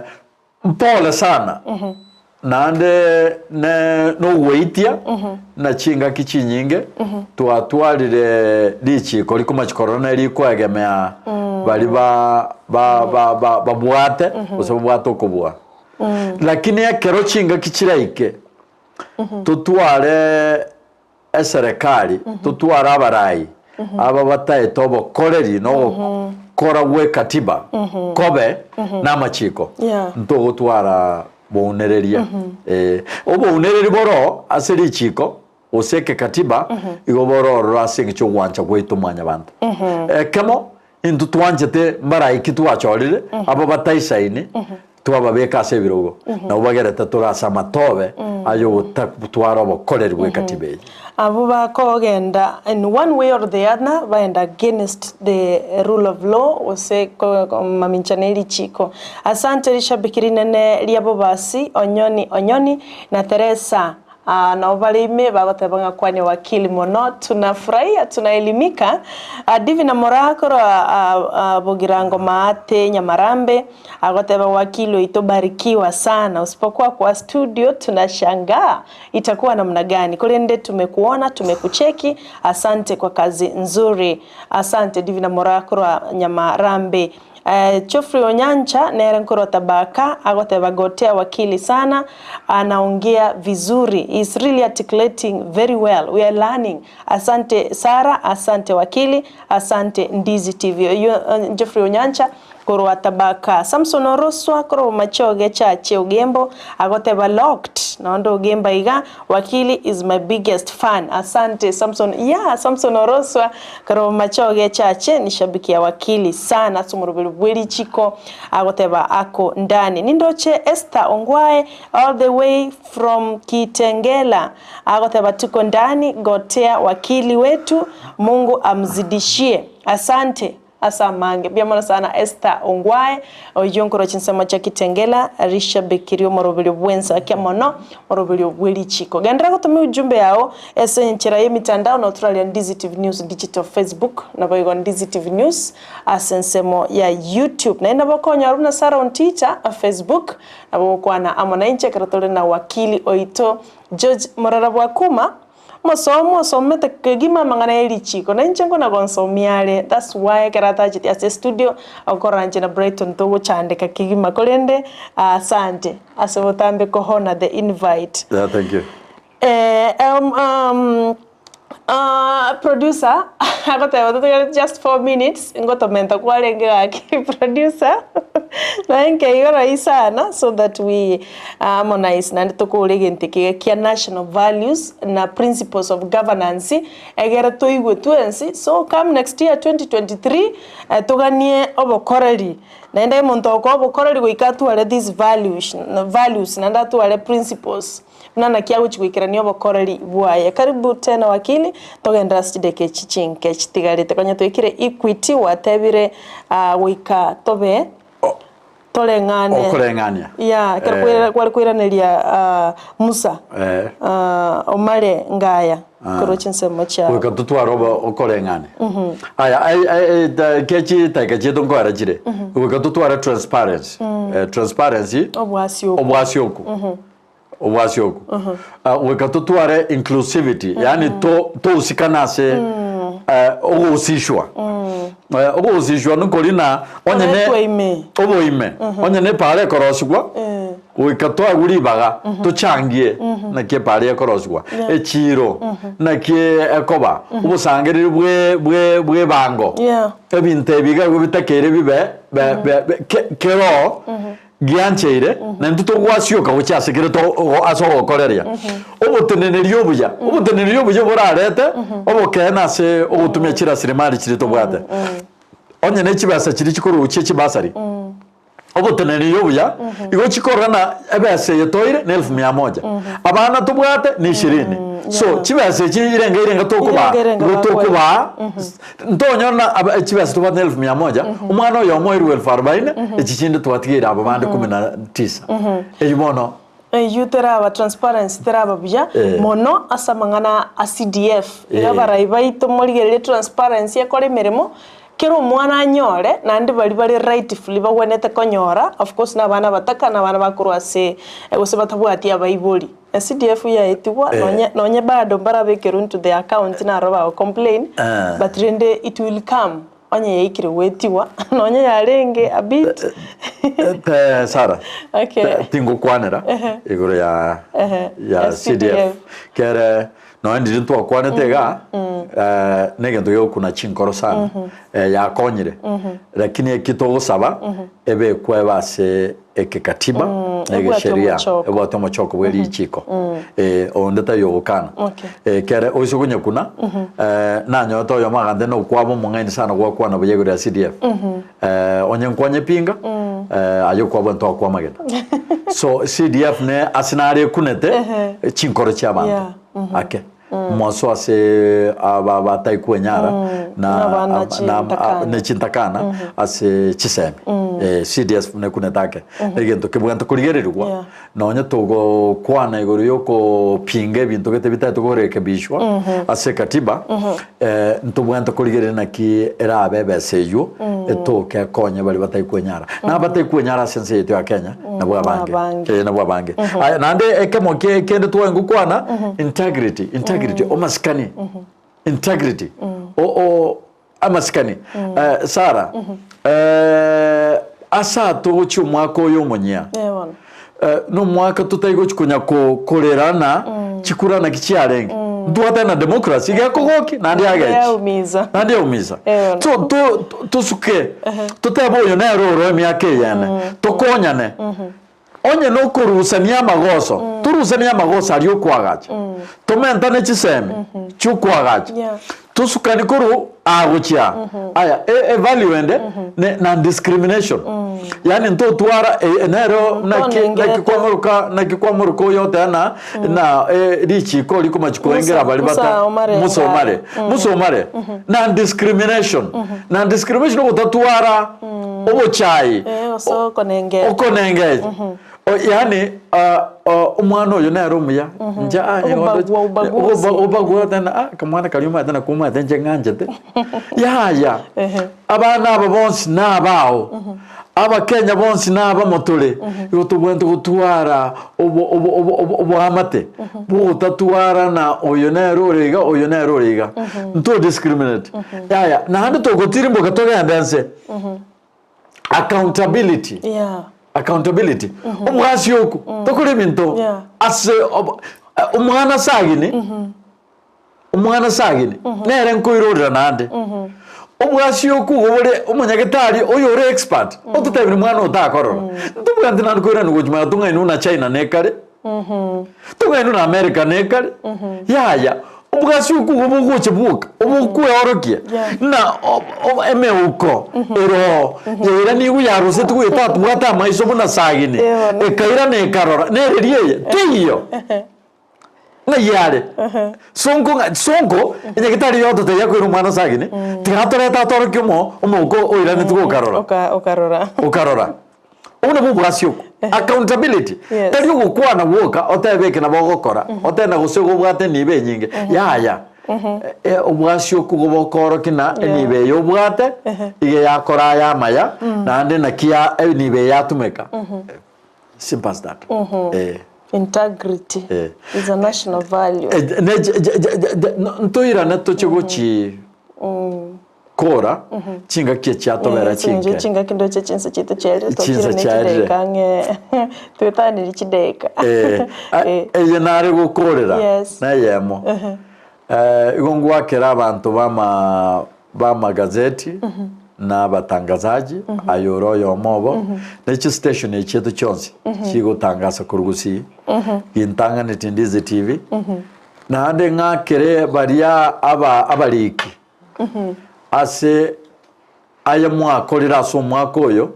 mpole sana, naende ne nogweitia na chingaki chinyinge, twatwarire richiko rikomachi korora ne rikoegemea baria ba ba ba ba babwate gose babwate okobua. Lakini ekero chingaki chiraike, totware eserekari, totware abarai aba bataete obokoreri na ogokora gwe katiba kobe na amachiko, Yeah. ntogotwara bounereria. Eh, obounereri boro ase richiko gose ekekatiba igo boro ororo ase eng'encho y'ogwancha gwaito mwanyabanto. Ekemo intwe twanchete mbaraiki twachorire abo bataisaini twababeka ase ebirogo nabo bagerete tore ase amatobe ay'ogotatwara obokoreri bw'ekatiba eye. Abwo bakogenda in one way or the other baenda against the rule of law gose mamincha ne richiko. Asante rishabiki rinene ria Bobasi, Onyoni Onyoni na Teresa Aa nabo bare ime bagoteba ng'a kwane wakili mono, tunafurahia tunaelimika. Divina Moraa korwa Bogirango Maate Nyamarambe agoteba wakili oito barikiwa sana usipokuwa kwa studio tunashangaa itakuwa namna gani korende tumekuona tumekucheki asante kwa kazi nzuri asante Divina Moraa korwa Nyamarambe. Geoffrey Onyancha nere nkorwa Tabaka agoteba Gotea wakili sana anaongea vizuri he is really articulating very well we are learning asante Sarah asante wakili asante Ndizi TV oyio Geoffrey Onyancha korwa Tabaka Samson Oroswa korwa Bomachoge Chache Ogembo agoteba locked noonde Ogembo iga Wakili is my biggest fan asante Samson yeah Samson Oroswa Korwa machoge chache ni shabiki ya wakili sana ase omoroberi bwe richiko agoteba ako ndani. Nindoche Esther Ongwae all the way from Kitengela agoteba tuko ndani gotea wakili wetu Mungu amzidishie asante ase amange. Mbuya mono sana Esther Ongwae oyio nkorwa chinsemo chia Kitengela rishabiki ri'omoroberi bw'ensake mono oroberi bwe richiko. Genderera gotoma ujumbe yao Ase enchera y'emitandao nabo toraria Ndizi TV News Digital Facebook, naboigo Ndizi TV News ase ensemo ya YouTube. Naende nabo okonyora buna Sarah Onticha Facebook, nabo ogokwana amo nainche ekero tore na wakili oito George Morara Bwakuma, omosomi osomete kegima amang'ana ye richiko, nainche nkona gonsomia are, that's why ekero atacheti ase estudio okorora inche na Brighton togochandeka kegima korende asante ase botambe ko honour the invite. Yeah, thank you. Eh, um, um, uh, producer agoteba totugere just 4 minutes ngotomenta kwarenge gaki producer naye nkeigo rahisi sana so that we harmonize naende tokore egento eke kia national values na principles of governance egere toigwe twensi so come next year 2023 eh, toganie obokoreri naende omonto okoa obokoreri goika atware these values, values naende atware principles Buna naki agochia goikerania obokoreri bwaye. Karibu tena wakili, togenderere ase chidakika echi chinke chitigarete. Konya twaikire Equity gwatebire ah, goika tobe toreng'ane. Okoreng'ania. Yeah, ekero Eh. kwaira kware koiraneria ah, Musa Eh. ah, Omare Ngaya Ah. korwa chinsemo chia Goika totware obo okoreng'ania. Aya ai- ai- ai, ta- ke chidakika chiaito nkoera chire. Goika totware transparency. Eh, transparency obwasioku. obwasioku. Obwasioku. Ah, goika totware inclusivity, yaani to tohusikane ase eh, ogohusishwa. Eh, ogohusishwa nokori na onye ne Oretwe ime. oboime, onye ne epaara ekorosigwa, Eh. Goika toegwe ribaga tochangie naki epara ekorosigwa, echiiro naki ekoba, obosangereria bwe bwe bw'ebango, ebinto ebi iga igo bitakeire bibe be be be ke keroo giancheire, na intwe togwasioka gochia ase kere to ase ogokoreria. Oboteneneri obuya, oboteneneri obuya borarete obokeene ase ogotumia chirasirimari chiria tobwate. Onye ne chibesa chiria chikorwa chia chibasari. Oboteneneri obuya igo chikorora na ebesa eye toire na elfu mia moja abana tobwate ni ishirini so chibesa echi irenga irenga tokobaa Irenga irenga igo bakoe. tokobaa ntonyora na aba- chibesa tobwate na elfu mia moja omwana oyomo oirwe elfu arobaini echi chinde twatigeire aba bande kumi na tisa eywo bono Eyio teraba transparency teraba buya Eh. mono ase amang'ana a CDF. Iga Eh. abarai baito morigererie transparency ekore emeremo, kera omwana anyore naende baria bare rightfully bagwenerete konyora, of course na abana abataka na abana bakorwa ase gose batabwati abaibori. CDF yaetigwa Eh. nonye nonye bado mbarabekerwe into the account naro bago complain, Eh. but rende it will come onye yaikire goetigwa nonye yarenge a bit. Te Sarah, Okay. te- tingokwanera Ehe. igoro ya Ehe, ya ya CDF CDF. kere nonya ndiria ntwakwanete iga eh, negento gegokuna chinkoro sana eh, yakonyire lakini eki togosaba ebekwe ebe ase ekekatiba na Ebwate egesheria omochoko. ebwate omochoko bwe richiko eh, onde taiyo ogokana Okay. eh, kere oise konyekuna eh, nanyorete oyomo agante nokwaba omong'aini sana gwakwana buya igoro ya CDF eh, onye nkwanyepinga eh, aye okwabua ntwakwamagena so CDF ne ase nare ekunete chinkoro chia abanto Yeah. ake Mwaso ase aba abatai kwenyara na Nabana na- chintakana. ne chintakana ase chisemi Eh, CDS buna ekunete ake egento kebwate korigererigwa Yeah. nonye togokwana igoro yokopinga ebinto gete bitaete korekebishwa ase ekatiba eh, ntobwate korigereria naki erabe ebesa eywo etoke ekonye baria batai kwenyara na abatai kwenyara ase ense yaito ya Kenya nabwo abange Abange. Eh, nabwo abange Aya, naende ekemo ke- kende twaye ngokwana integrity integrity omasikani integrity o o amasikani Eh, Sarah eh, ase atogochia omwaka oyo omonyia Eh, bono. Eh, nomwaka totari gochi konya ko- korerana chikura naki chiarenge ntwate na democracy gekogoki naende agechi Yaumiza. naende yaumiza Eh, so to- to- tosuke totebe oyo nere oro emiaka eyene tokonyane onye nokorusania amagoso torusanie amagoso aria okoagacha tomentane chisemi chiokoagacha Yeah. Tosukani korwa aa gochia aa. Aya, e, e value ende ne non discrimination. Yaani ntotwara e, e, nero naki Tonengerete. naki kwamoroka naki kwamoroka oyo oteba na na e, richiko rikomachi koengera Musa- bari Musa bata Omare Musa Omare Musa Omare non discrimination non discrimination ogotatwara obochai Eh, gose okonengera. okonengecha Yaani omwana oyo nere omuya, inche ah Obagua, obaguzi. obagua tena ah kamwana karia omanyete nako omanyete inche ng'anchete, yaya Ehe. abana aba bonsi nabao, abakenya bonsi nabamo tore, igo tobwenerete gotwara obo obo obo obo oboamate bogotatwarana oyo nere ore iga oyo nere ore iga, nto discriminate yaya naende togotirimboka togende nse. Accountability. Yeah. Accountability. Omwasi oku tokore ebinto Yeah. ase obo- eh, omwana sagini omwana sagini nere nkoirorera naende obwasi oku igo bore omonyagetari oyo ore expert ototebire mwana otakorora ntobwenerete naende koirana gochia magega tong'ainwe buna China nekare Tong'ainwe na America nekare yaya obwasi okwo igo bogocha bwoka obokweorokia Yeah. na emeuko eroo yaira nigo yaroseti goeta atbwate amaiso buna sagini Eeh bono. ekairana ekarora nereri eye teiyo ng'ai are sonko ng'a sonko enyagetari yototebia koira omwana sagini tiga atorete atorokie omo omouko oiraneti gokarora Oka okarora. okarora Obwo nabwo obwasi okwo. Accountability. Yes. Tari ogokwana gwoka otebe eke nabo ogokora, otebe na gose igo obwate enibo enyinge. Yaya. Eh, obwasi okwo igo bokorokia na enibo eye obwate, iga yakora aya amaya, naende naki ya enibo eye yatumeka. Simple as that. Eh. Integrity Eh. is a national value. Eh, ne je- je- je- je- ntoirane toche gochi. Kora, chingaki echiatobera chinke. Chingaki ndoche chinsa chiaito chiarire twachire Chinsa ne chiarire. chidaeka ang'e twetanire chidaeka. Eh, eye nare gokorera Yes. neyemo. Eh, igo ngwakera abanto bama bamagazeti na abatangazaji aye ore oyomo obo ne chistation echieto chionsi chigotangasa korwa gusii gintang'aneti Ndizi TV naende ng'akere baria aba abariki Ase aya mwakorire ase omwaka oyo,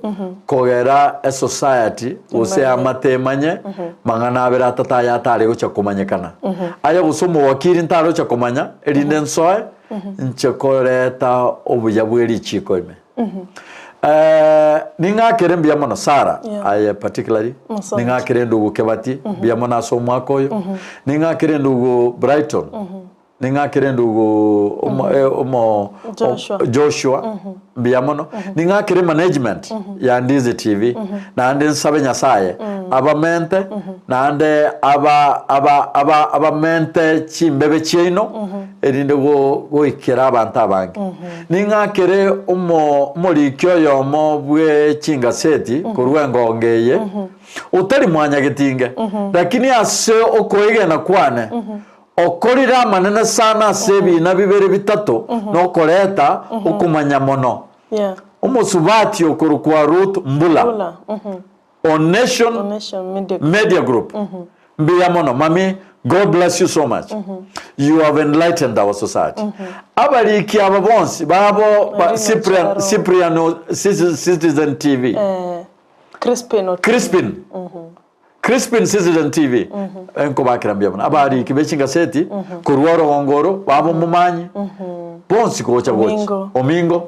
kogera esociety gose eamate emanye mang'ana abere atato aya atare gocha komanyekana. Aya gose omowakiri ntarocha komanya, erinde nsoe nche koreta obuya bwe richiko ime. Ning'akere mbuya mono Sarah, aye particularly, ning'akere endugu Kebati mbuya mono ase omwaka oyo, ning'akere endugu Brighton. Ning'akere endugu omo eh, omo Joshua. o- Joshua mbuya mono ning'akere management ya Ndizi TV naende nsabe Nyasaye abamente naende aba aba aba abamente chimbebe chiaino erinde go goikera abanto abange ning'akere omo omoriki oyomo bwe chingaseti korwa engongo eye otari mwanyagetinge lakini ase okoegena kwane Okorire amanene sana ase ebiina bibere bitato nokoreta okomanya mono. Omosubati okorokwa Ruth Mbula o Nation Media Group mbuya mono mami God bless you so much you have enlightened our society. Abariki aba bonsi babo ba Cyprian Cyprian o Citizen TV Crispin Crispin Citizen TV nkobakera mbuya mono abariki be chingaseti korwa orogongo oro baba omomanyi bonsi gocha gocha Omingo. omingo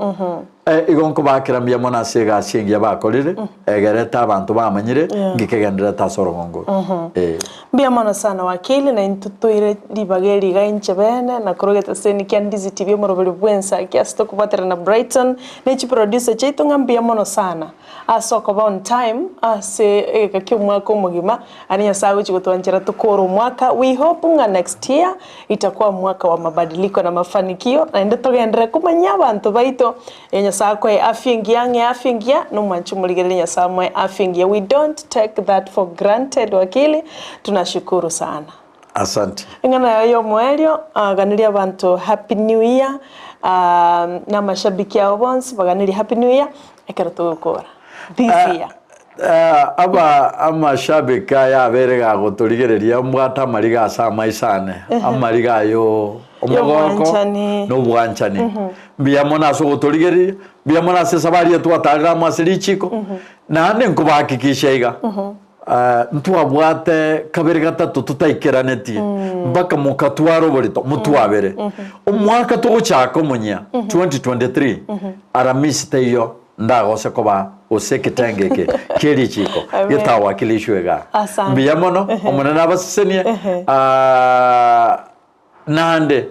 eh, igo nkobakera mbuya mono ase egasi engiya bakorire egerete abanto bamanyire Yeah. ngikegendererete ase orogongo oro eh. Mbuya mono sana wakili na intwe toire ribaga eri iga inche bene na korwa egeteseni kia Ndizi TV omoroberi bw'ensa ase tokobwaterana na Brighton ne chiproducer chiaito ng'a mbuya mono sana. Ase okoba on time ase egeka kia omwaka omogima, aria Nyasae agochia gotwanchera tokore omwaka, we hope ng'a next year itakuwa mwaka wa mabadiliko na mafanikio, naende togenderere komanyia abanto baito, Nyasae akoe afya engiya ng'e afya engiya, na omwanchi omorigereria Nyasae amoe afya engiya, we don't take that for granted wakili, tunashukuru sana. Asante. Eng'ana yaye y'omoerio, ganeria abanto happy new year, na amashabiki ao bonsi baganerie happy new year, ekero togokora this year. Aba amashabiki aya abere gagotorigereria mbwate amariga ase amaiso ane, amariga ayo omogoko Y'obwanchani. na obwanchani. Mbuya mono ase ogotorigereria, mbuya mono ase esabari etwatarire amo ase richiko, naende nkobahakikishia iga. Ntwabwate kabere gatato totaikeranetie, mpaka mokatwara oborito, motwabere. Omwaka togochaka omonyia, 2023, Aramisi teiyo ndagose koba gose eketenge eke kie richiko Amen. getawakilishwe igaa. Asante. Mbuya mono, Omonene abasesenie, Naende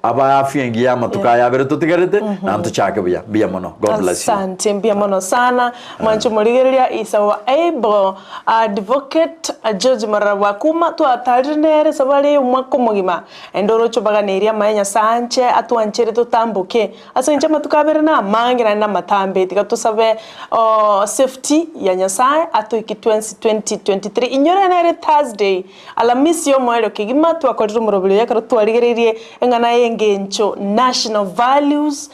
abae afya engiya amatuko aya abere totigarete, na ntochake buya. Mbuya mono. God bless you. Asante mbuya mono sana mwanche omorigereria is our able advocate George Marara Bwakuma twatarire nere esabari eye omwaka omogima naende oroche obaganeirie amaye Nyasaye anche atwanchere totamboke ase eng'encho amatuko abere na amange naende namatambe tiga tosabe safety ya Nyasaye atoike twensi 2023 inyore nere Thursday Alamisi y'omoerio kegima twakorire omoroberi oyo ekero twarigereirie eng'ana y'engencho national values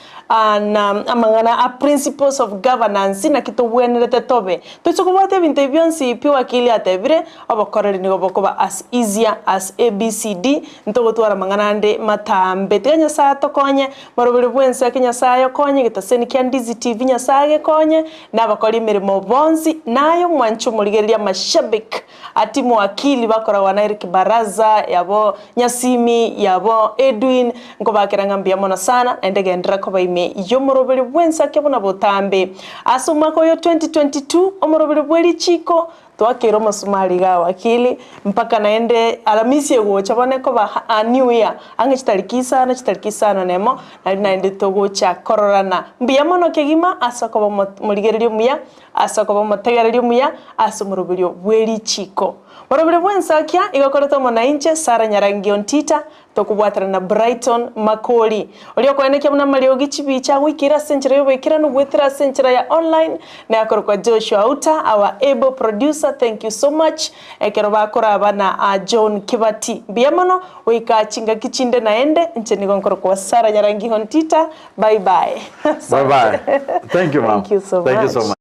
na amang'ana a principles of governance naki tobwenerete tobe. Toise kobwata ebinto ebi bionsi pi wakili atebire, obokoreri nigo bokoba as easier as ABCD, ntogotwara amang'ana ande matambe. Tiga Nyasaye atokonye, moroberi bwensi ake Nyasaye ayokonye, getaseni kia Ndizi TV Nyasaye agekonye, na abakori emeremo bonsi, naye omwanche omorigereria amashabik. Ati mwakili bakoragwa na Eric Baraza yabo Nyasimi yabo Edwin nkobakera ng'a mbuya mono sana naende genderera koba ime y'omoroberi bw'ensake buna botambe. Ase omwaka oyo 2022 omoroberi bwe richiko Twakeire omosumari igaa wakili, mpaka naende Alamisi egocha bono ekoba a new year, ang'e chitariki isano, chitariki isano na emo, nari naende togocha kororana. Mbuya mono kegima ase okoba omo omorigereria omuya, ase okoba omotegereri omuya, ase omoroberio bwe richiko. Moroberio bw'ensakia igo okorete omo nainche Sarah Nyarangi Ontita, Tokobwatana na Brighton Makori, oria okoenekia buna amariogi chibicha agoikeire ase enchera y'oboikeranu goetera ase enchera ya online, na akorokwa Joshua Auta, our able producer, thank you so much, ekero bakoraba na John Kibati. Mbuya mono, goika chingaki chinde naende, inche nigo nkorokwa Sarah Nyarangi Ontita, bye bye. Bye bye. Thank you, ma'am. Thank you so Thank you so much. much.